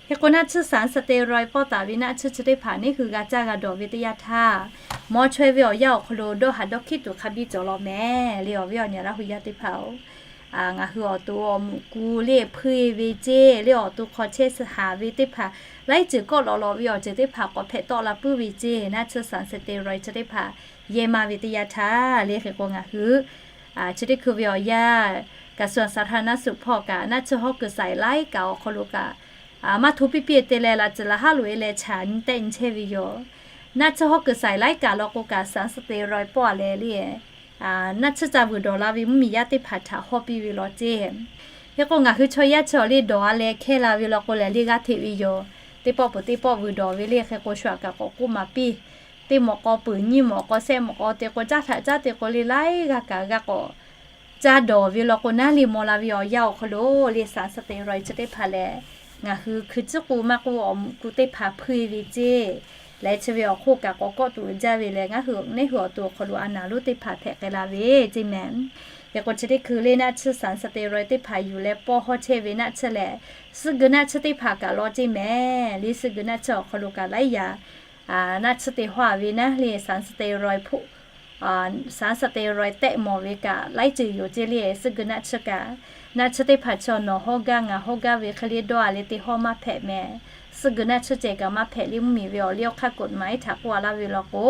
Hk'e k'o naˆ tsuhˇ สารสเตียรอยด์ pawˆ taˍ ve naˆ tsuhˇ chi teˇ hpaˍ neˇ hui g'a caˇ g'a dawˬ ve teˇ yanˇ htaˇ, maw chaweh ve awˬ yanˇ awˬ hk'aw lo dawˇ haˍ dawˇ hkiˉ tuˬ hk'a biˇ cawˬ law mehˍ le. Awˬ viˉ awˬ nyi Laˇ hu yaˇ teˇ hpaˍ-oˬ, ngaˬ hui awˬ to awˬ muꞈ ku le hpuˇ-e ve ceˇ le awˬ to hk'aw chehˇ suh haˍ ve teˇ hpaˍ laiˉ ceuˬ kawˆ lawꞈ lawꞈ ve awˬ ceuˬ teˇ hpaˍ k'awꞈ hpehꞈ tawˆ la puiˉ ve ceˇ naˆ tsuhˇ สารสเตียรอยด์ chi teˇ hpaˍ yehˇ maˇ ve teˇ yanˇ htaˇ le. Hk'e k'o ngaˬ hui chi teˇ hkui ve awˬ yanˇ กระทรวงสาธารณสุข hpawˇ kaꞈ naˆ tsuhˇ hawˉ kuiˬ saiˍ laiˉ kaꞈ awˬ hk'aw lo kaꞈ maˇ hto piˇ piˇ te leh laꞈ tcuhˍ laꞈ haˉ loꞈ-e leh chaꞈ nyi tehˆ nyi chehˇ ve yoˬ. Naˆ tsuhˇ hawˉ kuiˬ saiˍ laiˉ kaꞈ law k'o kaꞈ สารสเตียรอยด์ pawˆ a leh le naˆ tsuhˇ ca vuiˬ dawˬ la ve mvuhˇmiˬ yaˇ teˇ hpaˍ htaꞈ hawˇ piˇ ve law ceˇ. Hk'e k'o ngaˬ hui chaw yaˇ chi awˬ le dawˬ a leh hkehˇ la ve law k'o lehˬ le g'aˇ hteꞈ ve yoˬ. Teˇ pawˆ peuˬ teˇ pawˆ vuiˬ dawˬ ve le. Hk'e k'o shu aꞈ kaꞈ k'awꞈ k'oˆ maˍ piˇ. Teˇ mawꞈ k'aw peuˬ nyiˇ mawꞈ k'aw shehˆ mawꞈ k'aw te k'o caˇ htaꞈ caˇ te k'o le laiˉ g'aˇ kaꞈ g'a k'awꞈ caˇ dawˬ ve law k'o naˉ le maw la ve awˬ yanˇ awˬ hk'aw lo le สารสเตียรอยด์ chi teˇ hpaˍ lehˬ ngaˬ hui hkui tcuhˉ k'o maˇ k'oˆ awˬ muꞈ ku teˇ hpaˍ hpuˇ-e ve ceˇ. Leh chi ve awˬ hk'oˆ kaꞈ k'awꞈ kawˆ tuˬ jaˇ ve lehˬ ngaˬ hui neˇ hui awˬ to awˬ hk'aw lo a naˍ lonˉ teˇ hpaˍ hpehꞈ k'ai la ve ceˇ mehˍ. Hk'e k'o chi teˇ hkui le naˆ tsuhˇ สารสเตียรอยด์ teˇ hpaˍ yuˬ leh pawˇ hawˇ chehˇ ve naˆ tsuhˇ lehˬ, suhˆ geu naˆ tsuhˇ teˇ hpaˍ kaꞈ law ceˇ mehˍ le. Suhˆ geu naˆ tsuhˇ awˬ hk'aw lo kaꞈ laiˉ yaꞈ naˆ tsuhˇ te hawˇ a ve naˉ le สารสเตียรอยด์ hpoˆ สารสเตียรอยด์ tehˆ mawˬ ve kaꞈ laiˉ ceuˬ yoˬ ceˇ le. Suhˆ geu naˆ tsuhˇ kaꞈ naˆ tsuhˇ teˇ hpaˍ chi nawˬ hawˇ gaˇ ngaˬ hawˇ gaˇ ve hk'e le dawˇ a leh te hawˇ maˇ hpehꞈ mehˍ. suhˆ geu naˆ tsuhˇ ceh kaꞈ maˇ hpehꞈ le mvuhˇmiˬ ve awˬ liˇ awˬ hk'aˇ กฎหมาย htaꞈ k'oˆ a laˇ ve law k'o,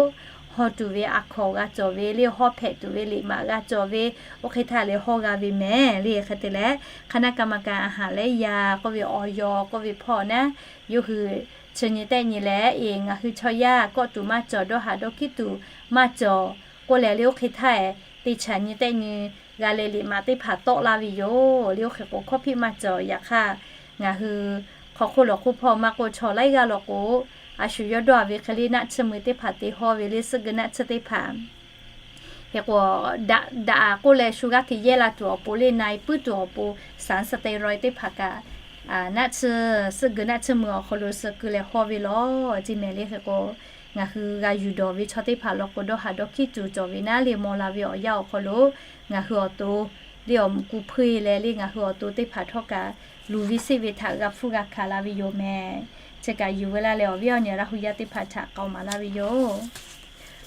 hawˇ tuˬ ve a hkaw g'a cawˬ ve le, hawˇ hpehꞈ tuˬ ve liꞈ maꞈ g'a cawˬ ve, oˇ hk'e htaˇ leh hawˇ g'a ve mehˍ le. Hk'e te leh คณะกรรมการอาหารและยา k'oˆ ve awˬ yaw k'oˆ ve hpawˇ naˉ, yawˇ hui chi nyi tehˆ nyi leh, eˬ, ngaˬ hui chaw yaˇ kawˆ tuˬ maˇ cawˬ, dawˇ haˍ dawˇ hkiˉ tuˬ maˇ cawˬ k'oˆ leh le, oˇ hk'e htaˇ te chaꞈ nyi tehˆ nyi g'a leh liꞈ maꞈ teˇ hpaˍ tawˆ laˇ ve yoˬ le. Oˇ hk'e k'o hkawˇ hpiˆ maˇ cawˬ. Yaꞈ hk'aˇ, ngaˬ hui hk'aw hk'oˆ lawˬ hk'oˆ hpawˇ maˇ k'oˆ, chaw laiˉ g'aˇ law k'o, a shu yawˇ dawˇ a ve hk'e le naˆ tsuhˇ mui teˇ hpaˍ te hawˇ ve le, suhˆ geu naˆ tsuhˇ teˇ hpaˍ. Hk'e k'o, daꞈ daꞈ k'oˆ leh shu g'aˇ hteꞈ yehˇ la tuˬ awˬ pon le, na e puiˉ tuˬ awˬ pon สารสเตียรอยด์ teˇ hpaˍ kaꞈ, naˆ tsuhˇ, suhˆ geu naˆ tsuhˇ mui awˬ hk'aw lo suh keu leh hawˇ ve law, ceˇ mehˍ le. Hk'e k'o, ngaˬ hui g'a yuˬ dawˬ ve chaw teˇ hpaˍ law k'o, dawˇ haˍ dawˇ hkiˉ tuˬ cawˬ ve naˉ le, maw la ve awˬ yanˇ awˬ hk'aw lo ngaˬ hui awˬ to le awˬ mvuhꞈ ku hpuˇ e leh le, ngaˬ hui awˬ to teˇ hpaˍ htawˇ kaꞈ luˬ ve seˆ ve htaꞈ g'a hpfuhˇ g'a hkanˍ la ve yoˬ mehˍ. Chi kaꞈ yuˬ ve laˇ leh awˬ viˉ awˬ nyi Laˇ hu yaˇ teˇ hpaˍ htaꞈ k'aoˍ maˍ laˇ ve yoˬ.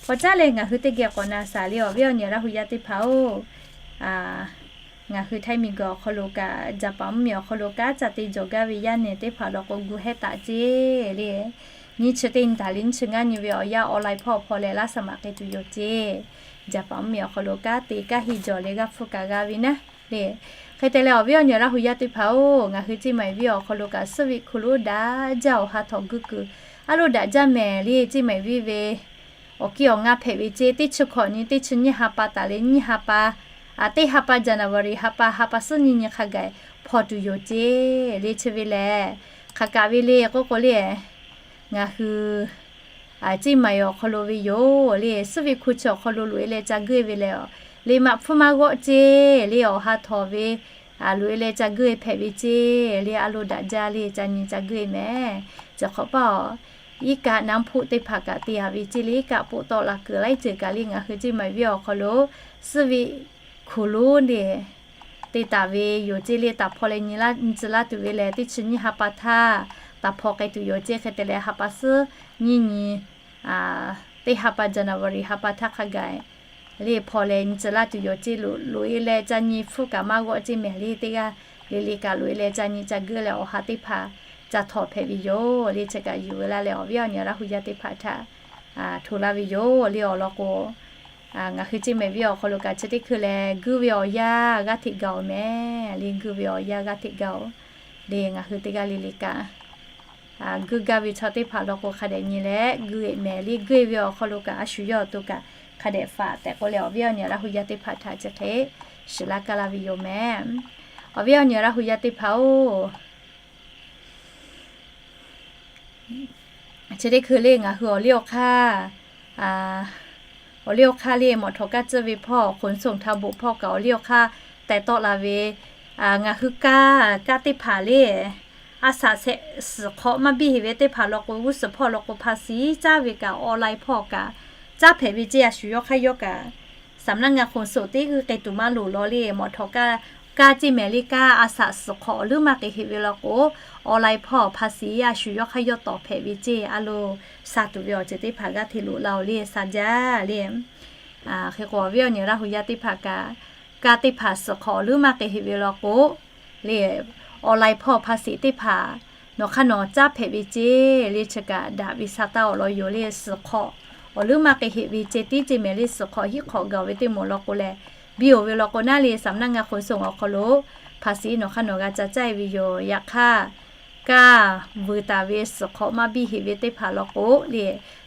K'awꞈ caˉ leh ngaˬ hui teˇ geh k'awꞈ na shaˍ le, awˬ viˉ awˬ nyi Laˇ hu yaˇ teˇ hpaˍ-oˬ, ngaˬ hui Htaiˇ miˬguiˬ awˬ hk'aw lo kaꞈ, Jaˍpaˍ mvuhˇmiˬ awˬ hk'aw lo kanˉ ca te jawˬ gaˇ ve yaˇ nehˬ teˇ hpaˍ law k'o, gu hehˉ taˍ ceˇ le. Nyiˇ chi teˇ nyi taˍ leh nyiˇ chi ngaˇ nyi ve awˬ yanˇ online hpawˇ hpaw leh laˇ shaˍ maꞈ k'ai tuˬ yoˬ ceˇ. Jaˍpaˍ mvuhˇmiˬ awˬ hk'aw lo kanˉ te kanˉ heˆ jawˬ leh g'a hpfuhˇ kaꞈ g'a ve naˉ le. Hk'e te leh awˬ viˉ awˬ nyi Laˇ hu yaˇ teˇ hpaˍ-oˬ, ngaˬ hui ceˇ maˍ e viˇ awˬ hk'aw lo kaꞈ suhˆ viˆ hku lonˉ daꞈ jaˇ awˬ ha htawꞈ guˇ kuiˬ a loˇ daꞈ jaˇ mehˍ le. Ceˇ maˍ e viˇ ve awˬ kiˇ awˬ ngaˇ hpehꞈ ve ceˇ, teˇ chi hkawꞈ nyi teˇ chi nyiˇ ha pa taˍ leh nyiˇ ha pa, teˇ ha pa January ha pa, ha pa suhˉ nyiˇ nyi hk'a gaˬ hpaw tuˬ yoˬ ceˇ le. Chi ve lehˬ, hk'aˬ kaꞈ ve le k'oˆ k'o le, ngaˬ hui ceˇ maˍ e awˬ hk'aw lo ve yoˬ le. Suhˆ viˆ hku chi awˬ hk'aw lo loꞈ e leh ca guˇ e ve lehˬ, liꞈ maꞈ hpfuhˇ maˇ g'awˆ ceˇ le. Awˬ ha htawꞈ ve loꞈ e leh ca guˇ e hpehꞈ ve ceˇ le. A loˇ daꞈ jaˇ le, ca nyi ca guˇ e mehˍ. Chi hk'awꞈ paˇ-oˬ, iˉ kaˆ naˉ hpuˆ teˇ hpaˍ kaꞈ te a ve ceˇ le. Iˉ kaˆ poˆ tawˆ la kuiˬ laiˉ ceuˬ kaꞈ le, ngaˬ hui ceˇ maˍ e viˇ awˬ hk'aw lo suhˆ viˆ hku lonˉ le te taˍ ve yoˬ ceˇ le. Taˍ hpaw leh nyi tcuh laˇ tuˬ ve lehˬ, teˇ chi nyiˇ ha pa htaˇ taˍ hpaw k'ai tuˬ yoˬ ceˇ. Hk'e te leh ha pa suhˉ nyiˇ nyi, teˇ ha pa January ha pa htaˇ hk'a gaˬ le hpaw leh nyi tcuh laˇ tuˬ yoˬ ceˇ. Loꞈ e leh ca nyi hpfuhˇ kaꞈ maˇ g'awˆ ceˇ mehˍ le. Teˇ g'aˇ le le kaꞈ loꞈ e leh ca nyi ca guˇ leh awˬ ha teˇ hpaˍ ca htawꞈ hpehꞈ ve yoˬ le. Chi kaꞈ yuˬ ve laˇ leh awˬ viˉ awˬ nyi Laˇ hu yaˇ teˇ hpaˍ htaꞈ hto laˇ ve yoˬ le. Awˬ lawn k'o, ngaˬ hui ceˇ maˍ e viˇ awˬ hk'aw lo kaꞈ chi teˇ hkui lehˬ guˇ ve awˬ yanˇ g'aˇ hteꞈ gaˬ-oˬ mehˍ le. Guˇ ve awˬ yanˇ g'aˇ hteꞈ gaˬ-oˬ le. Ngaˬ hui teˇ g'aˇ le le kaꞈ guˇ gaˇ ve chaw teˇ hpaˍ law k'o hk'a dehꞈ nyi leh guˇ e mehˍ le. Guˇ e ve awˬ hk'aw lo kaꞈ a shu yawˇ awˬ to kaꞈ hk'a dehꞈ faꞈ tehꞈ k'oˆ leh awˬ viˉ awˬ nyi Laˇ hu yaˇ teˇ hpaˍ htaꞈ chi hk'e shiˍ laˇ kaˇ laˇ ve yoˬ mehˍ. Awˬ viˉ awˬ nyi Laˇ hu yaˇ teˇ hpaˍ-oˬ, chi teˇ hkui le ngaˬ hui awˬ liˇ awˬ hk'aˇ, awˬ liˇ awˬ hk'aˇ le mawꞈ htawꞈ kaˇ tcuhˇ ve hpawˇ ขนส่งทางบก hpawˇ kaꞈ awˬ liˇ awˬ hk'aˇ teh tawˆ la ve, ngaˬ hui kaˇ kaˇ teˇ hpaˍ le, a shaꞈ shehˍ suhˍ hk'awꞈ maˇ biˇ heˆ ve teˇ hpaˍ law k'o, g'uˇ suhˍ hpawˇ law k'o ภาษี caˇ ve kaꞈ online hpawˇ kaꞈ caˇ hpehꞈ ve ceˇ. A shu yawˇ hk'aˇ yawˇ kaꞈ สำนักงานขนส่ง teˇ g'uˇ k'ai tuˬ maˇ loˍ law le. Mawꞈ htawꞈ kaˇ kaˇ ceˇ mehˍ le. Kaˇ a shaꞈ suhˍ hk'awꞈ awˬ leuˉ maˇ k'ai heˆ ve law k'o, online hpawˇ ภาษี a shu yawˇ hk'aˇ yawˇ tawˍ hpehꞈ ve ceˇ. A lo sha tuˬ ve awˬ ceuˬ teˇ hpaˍ g'aˇ hteꞈ loꞈ la-oˬ le, sha jaˇ le. Hk'e k'o awˬ viˉ awˬ nyi Laˇ hu yaˇ teˇ hpaˍ kaꞈ kaˇ teˇ hpaˍ suhˍ hk'awꞈ awˬ leuˉ maˇ k'ai heˆ ve law k'o le, online hpawˇ ภาษี teˇ hpaˍ nawˬ hk'aˇ nawˬ caˇ hpehꞈ ve ceˇ le. Chi kaꞈ daꞈ ve sha taˇ awˬ lawn yoˬ le. Suhˍ hk'awꞈ awˬ leuˉ maˇ k'ai heˆ ve ceˇ, tiˉ ceˇ mehˍ le. Suhˍ hk'awꞈ hiˉ hk'awꞈ gaˬ-oˬ ve teˇ moˍ law k'o lehˬ, biˇ-oˬ ve law k'o naˉ le สำนักงานขนส่ง awˬ hk'aw lo ภาษี nawˬ hk'aˇ nawˬ g'a ca caˇ e ve yoˬ. Yaꞈ hk'aˇ, kaˇ vuiˬ taˍ ve suhˍ hk'awꞈ maˇ biˇ heˆ ve teˇ hpaˍ law k'o le,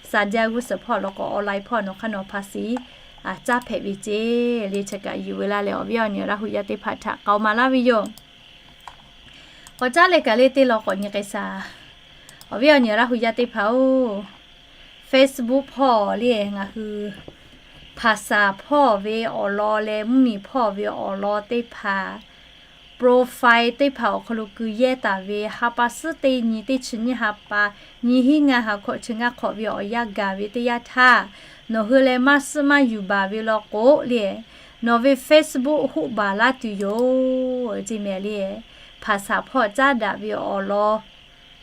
sha jaˇ g'uˇ suhˍ hpawˇ law k'o online hpawˇ nawˬ hk'aˇ nawˬ ภาษี caˇ hpehꞈ ve ceˇ le. Chi kaꞈ yuˬ ve laˇ leh awˬ viˉ awˬ nyi Laˇ hu yaˇ teˇ hpaˍ htaꞈ k'aoˍ maˍ laˇ ve yoˬ. K'awꞈ caˉ leh kaꞈ le teˇ law k'awꞈ nyi k'ai shaˍ. Awˬ viˉ awˬ nyi Laˇ hu yaˇ teˇ hpaˍ-oˬ, Facebook hpawˇ le ngaˬ hui ภาษา hpawˇ ve awˬ lawn leh mvuhˇmiˬ hpawˇ ve awˬ lawn teˇ hpaˍ, profile teˇ hpaˍ awˬ hk'aw lo keu yehˇ taˍ ve ha pa suhˉ teˇ nyi teˇ chi nyiˇ ha pa, nyiˇ hinˉ ngaˇ ha hkawꞈ chi ngaˇ hk'awꞈ ve awˬ yanˇ gaˬ ve teˇ yanˇ htaˇ, nawˬ hui leh maˇ suhˉ maˇ yuˬ baˬ ve law k'o le, nawˬ ve Facebook hoˆ baˬ laˇ tuˬ yoˬ ceˇ mehˍ le. ภาษา hpawˇ caˉ daꞈ ve awˬ lawn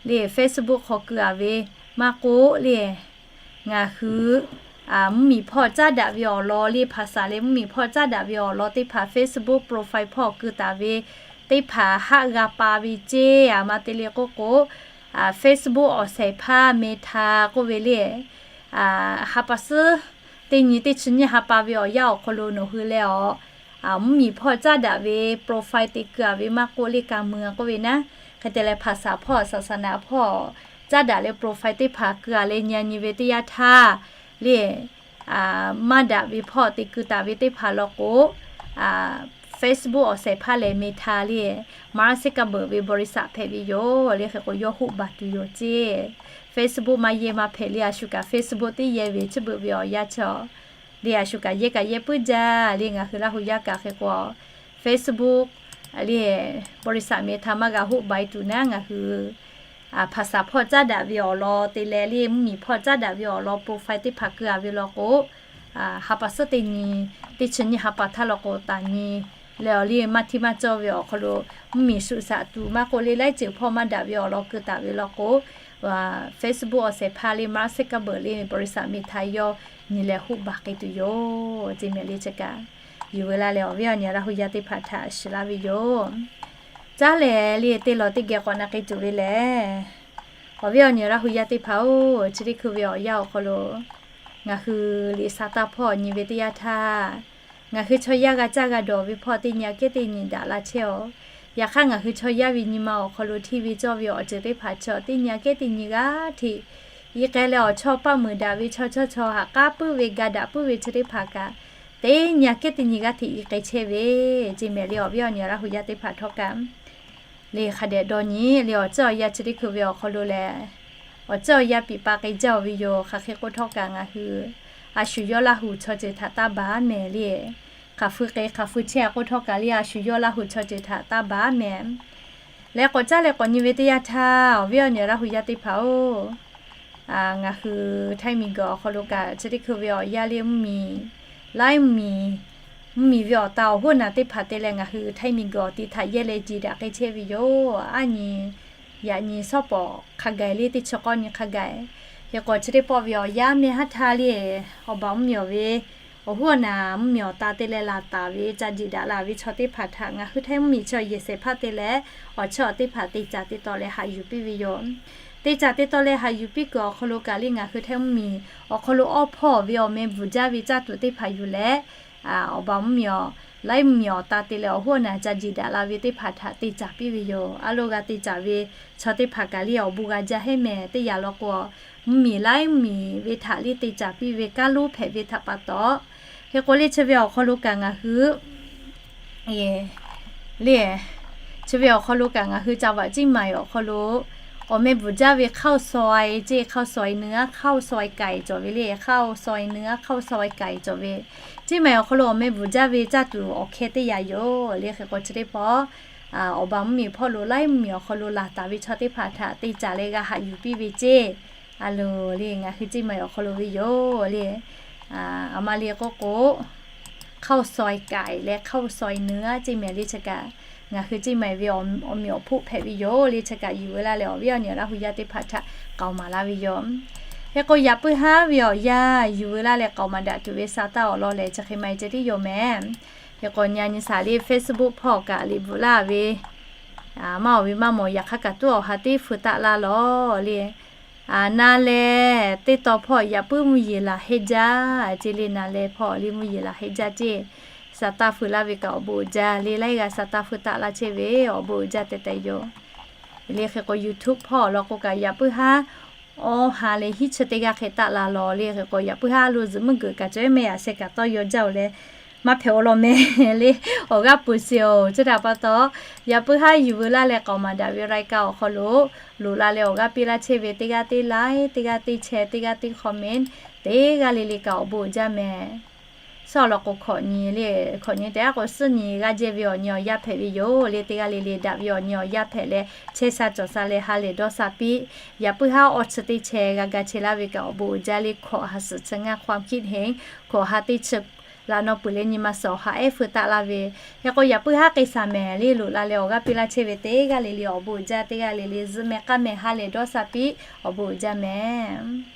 le Facebook hk'aw keu a ve maˇ k'oˆ le, ngaˬ hui mvuhˇmiˬ hpawˇ caˉ daꞈ ve awˬ lawn le, ภาษา leh mvuhˇmiˬ hpawˇ caˉ daꞈ ve awˬ lawn teˇ hpaˍ Facebook profile hpawˇ keu taˍ ve teˇ hpaˍ haˆ g'a pa ve ceˇ. A ma te le k'oˆ k'o, Facebook awˬ sehˍ hpaˇ Meta k'oˆ ve le, ha pa suhˉ teˇ nyi teˇ chi nyiˇ ha pa ve awˬ yanˇ awˬ hk'aw lo nawˬ hui leh awˬ mvuhˇmiˬ hpawˇ caˉ daꞈ ve profile te keu-a ve maˇ k'oˆ le, ka mui-a k'oˆ ve naˉ, hk'e te leh hpaˍ saˍ hpawˇ saˍ saˍ naˍ hpawˇ caˉ daꞈ leh profile teˇ hpaˍ keu-a leh nyi-a nyi ve teˇ yanˇ htaˇ le, maˇ daꞈ ve hpawˇ te keu taˍ ve teˇ hpaˍ law k'o, Facebook awˬ sehˍ hpaˇ lehˬ Meta le, Mark Zuckerberg ve บริษัท hpehꞈ ve yoˬ le. Hk'e k'o yawˇ hoˆ baˬ tuˬ yoˬ ceˇ. Facebook maˇ yehˇ maˇ hpehꞈ le, a shu kaꞈ Facebook teˇ yehˇ ve chi beuꞈ ve awˬ yanˇ chi le, a shu kaꞈ yehˇ kaꞈ yehˇ puiˉ jaˇ le. Ngaˬ hui Laˇ hu yaˇ kaꞈ hk'e k'o Facebook le, บริษัท Meta maˇ g'a hoˆ baˬ-e tuˬ naˉ, ngaˬ hui hpaˍ saˍ hpawˇ caˉ daꞈ ve awˬ lawn te leh le, mvuhˇmiˬ hpawˇ caˉ daꞈ ve awˬ lawn profile teˇ hpaˍ keu-a ve law k'o, ha pa suhˉ teˇ nyi teˇ chi nyiˇ ha pa htaˇ law k'o taˍ nyi leh awˬ le, maˇ htiˇ maˇ cawˇ ve awˬ hk'aw lo mvuhˇmiˬ shuꞈ shaꞈ tuˬ maˇ k'oˆ le, laiˉ ceuˬ hpawˇ maˇ daꞈ ve awˬ lawn keu taˍ ve law k'o, Facebook awˬ sehˍ hpaˇ le, Mark Zuckerberg le, บริษัท Meta yawˇ nyi leh hoˆ baˬ k'ai tuˬ yoˬ ceˇ mehˍ le. Chi kaꞈ yuˬ veu laˇ leh awˬ viˉ awˬ nyi Laˇ hu yaˇ teˇ hpaˍ htaꞈ shiˍ laˇ ve yoˬ. Caˉ lehˬ le, teˇ lawˬ teˇ geh k'awꞈ na k'ai tuˬ ve lehˬ, awˬ viˉ awˬ nyi Laˇ hu yaˇ teˇ hpaˍ-oˬ, chi teˇ hkui ve awˬ yanˇ awˬ hk'aw lo ngaˬ hui liꞈ sa taˇ hpawˇ nyi ve teˇ yanˇ htaˇ, ngaˬ hui chaw yaˇ g'a caˇ g'a dawˬ ve hpawˇ teˇ nyi aꞈ kehˉ teˇ nyi daꞈ la chehˇ-oˬ. Yaꞈ hk'aˇ ngaˬ hui chaw yaˇ ve nyi ma awˬ hk'aw lo hteˇ ve cawˇ ve awˬ ceuˬ teˇ hpaˍ chaw teˇ nyi aꞈ kehˉ teˇ nyi g'aˇ hteꞈ i k'ai leh, awˬ chawˇ paˆ muiˬ daꞈ ve chaw chawˇ chaw haꞈ k'aˉ puiˉ ve ga daꞈ puiˉ ve chi teˇ hpaˍ kaꞈ, teˇ nyi aꞈ kehˉ teˇ nyi g'aˇ hteꞈ i k'ai chehˇ ve ceˇ mehˍ le. Awˬ viˉ awˬ nyi Laˇ hu yaˇ teˇ hpaˍ htawˇ kaꞈ le, hk'a dehꞈ dawˇ nyi le, awˬ ceuˬ awˬ yanˇ chi teˇ hkui ve awˬ hk'aw lo lehˬ, awˬ ceuˬ awˬ yanˇ piˍ pa k'ai jaˇ-oˬ ve yoˬ. Hk'aˬ hk'e k'oˆ htawˇ kaꞈ ngaˬ hui a shu yawˇ Laˇ hu chaw ceuˬ htaꞈ taˇ baˬ mehˍ le. Hk'aˬ hpui k'e hk'aˬ hpui chehˇ k'oˆ htawˇ kaꞈ le, a shu yawˇ Laˇ hu chaw ceuˬ htaꞈ taˇ baˬ mehˍ. Leh k'awꞈ caˉ leh k'awꞈ nyi ve teˇ yanˇ htaˇ, awˬ viˉ awˬ nyi Laˇ hu yaˇ teˇ hpaˍ-oˬ, ngaˬ hui htaiˇ miˬguiˬ awˬ hk'aw lo kaꞈ chi teˇ hkui ve awˬ yanˇ le, mvuhˇmiˬ, laiˉ mvuhˇmiˬ, mvuhˇmiˬ ve awˬ ta awˬ hoˉ naˬ teˇ hpaˍ te leh ngaˬ hui htaiˇ miˬguiˬ awˬ ti htaꞈ yehˇ leh ji daꞈ k'ai chehˇ ve yoˬ. Aˉ nyi yaꞈ nyi shawˉ pawˍ hk'a gaˬ le, teˇ chi k'awˇ nyi hk'a gaˬ. Hk'e k'o chi teˇ pawˆ ve awˬ yanˇ meh haˉ htaˇ le, awˬ baˬ mvuhˇmiˬ awˬ ve awˬ hoˉ awˬ naˬ mvuhˇmiˬ awˬ ta te leh laˬ taˍ ve ca jiˬ daꞈ la ve chaw teˇ hpaˍ htaꞈ ngaˬ hui htaiˇ mvuhˇmiˬ chi awˬ yehˬ shehˍ hpaˇ te leh awˬ chawˇ awˬ teˇ hpaˍ te caˍ te taw leh haꞈ yuˬ piˇ ve yoˬ. Te caˍ te taw leh haꞈ yuˬ piˇ kuiˬ awˬ hk'aw lo kaꞈ le, ngaˬ hui htaiˇ mvuhˇmiˬ awˬ hk'aw lo awˇ hpawˇ ve awˬ meh bvuhˬ jaˇ ve caˇ tuˬ teˇ hpaˍ yuˬ leh, awˬ baˬ mvuhˇmiˬ awˬ laiˉ mvuhˇmiˬ awˬ ta te leh awˬ hoˉ awˬ naˬ ca jiˬ daꞈ la ve teˇ hpaˍ htaꞈ te caˍ piˇ ve yoˬ. A lo g'a te caˍ ve chaw teˇ hpaˍ kaꞈ le awˬ bon g'a jaˇ heˉ mehˍ. Teˇ yanˇ law k'o, mvuhˇmiˬ laiˉ mvuhˇmiˬ ve htaꞈ le te caˍ piˇ ve kaˉ lonˉ hpehꞈ ve htaꞈ pa taw, hk'e k'o le chi ve awˬ hk'aw lo kaꞈ ngaˬ hui le, chi ve awˬ hk'aw lo kaꞈ ngaˬ hui ca vaꞈ Ciˇ maˬ awˬ hk'aw lo awˬ meh bvuhˬ jaˇ ve ข้าวซอย ceˇ, ข้าวซอยเนื้อ ข้าวซอยไก่ cawˬ ve le, ข้าวซอยเนื้อ ข้าวซอยไก่ cawˬ ve. Ciˇ maˬ awˬ hk'aw lo awˬ meh bvuhˬ jaˇ ve caˇ tuˬ awˬ hkeh teˇ yanˇ yoˬ le. Hk'e k'o chi teˇ pawˆ awˬ baˬ mvuhˇmiˬ hpawˇ lo laiˉ mvuhˇmiˬ awˬ hk'aw lo laˬ taˍ ve chaw teˇ hpaˍ htaꞈ te caˍ leh g'a haꞈ yuˬ piˇ ve ceˇ. A loˍ le, ngaˬ hui Ciˇ maˬ awˬ hk'aw lo ve yoˬ le. Aˬ ma le k'oˆ k'o, ข้าวซอยไก่ leh ข้าวซอยเนื้อ ceˇ mehˍ le. Chi kaꞈ ngaˬ hui Ciˇ maˬ ve awˬ meh awˬ hpoˆ hpehꞈ ve yoˬ le. Chi kaꞈ yuˬ veu laˇ leh awˬ viˉ awˬ nyi Laˇ hu yaˇ teˇ hpaˍ htaꞈ k'aoˍ maˍ laˇ ve yoˬ. Hk'e k'o yaꞈ puiˉ haˉ ve awˬ yanˇ yuˬ veu laˇ leh k'aoˍ maˍ daꞈ tuˬ ve sa taˇ awˬ lawn lehˬ chi hk'e maˇ heˆ ceh tiˉ yoˬ mehˍ. Hk'e k'o nyi nyi shaˍ le Facebook hpawˇ kaꞈ liꞈ bvuhꞈ laˇ ve maˇ awˬ ve maˇ mawˬ. Yaꞈ hk'aˇ kaꞈ tuˉ awˬ ha teˇ feu taˆ laˇ lawˬ le. Na leh teˇ taw hpawˇ yaꞈ puiˉ mvuhˇ yeˬ laˬ heˆ jaˇ ceˇ le. Na leh hpawˇ le mvuhˇ yeˬ laˬ heˆ jaˇ ceˇ. Sa taˇ feu laˇ ve kaꞈ awˬ bon uiˍ jaˇ le. Laiˉ g'aˇ sa taˇ feu taˆ laˇ chehˇ ve awˬ bon uiˍ jaˇ tehꞈ tehꞈ yoˬ le. Hk'e k'o YouTube hpawˇ law k'o kaꞈ yaꞈ puiˉ haˉ awˬ ha leh hiˉ chi teˇ g'aˇ hk'e taˆ la lawˬ le. Hk'e k'o yaꞈ puiˉ haˉ lo zuhꞈ muiˉ geuꞈ kaꞈ cawˬ ehˉ meh yaꞈ sheh kaꞈ tawˇ yaw jaˇ-oˬ leh maˇ hpehꞈ awˬ lawn meh le. Awˬ g'aˇ peuˬ sheˍ-oˬ. Chi htaꞈ pa taw, yaꞈ puiˉ haˉ yuˬ veu laˇ leh k'aoˍ maˍ daꞈ ve รายการ awˬ hk'aw lo loꞈ la leh awˬ g'aˇ piˇ laˇ chehˇ ve teˇ g'aˇ teˇ like, teˇ g'aˇ teˇ share, teˇ g'aˇ teˇ comment, teˇ g'aˇ le le kaꞈ awˬ bon uiˍ jaˇ mehˍ. Suhˉ awˬ lawn k'o hkawꞈ nyi le, hkawꞈ nyi teˇ g'aˇ k'o suhˉ nyi g'aˇ jehˇ ve awˬ nyi awˬ yaˇ hpehꞈ ve yoˬ le. Teˇ g'aˇ le le daꞈ ve awˬ nyi awˬ yaˇ hpehꞈ leh chehˇ sha cawˬ sha leh ha lehˬ dawˇ sha piˇ. Yaꞈ puiˉ haˉ awˬ chi teˇ share g'a ga chehˇ laˇ ve kaꞈ awˬ bon uiˍ jaˇ le. Hkawꞈ ha suhˍ chi ngaˇ ความคิดเห็น, hkawꞈ ha teˇ chi laꞈ naw peuˬ leh nyi ma suhˍ awˬ ha ehˉ feu taˆ laˇ ve. Hk'e k'o yaꞈ puiˉ haˉ k'ai shaˍ mehˍ le. Loꞈ la leh awˬ g'aˇ piˇ laˇ chehˇ ve teˇ g'aˇ le le awˬ bon uiˍ jaˇ. Teˇ g'aˇ le le zuhꞈ meh k'aˉ meh ha lehˬ dawˇ sha piˇ awˬ bon uiˍ jaˇ mehˍ.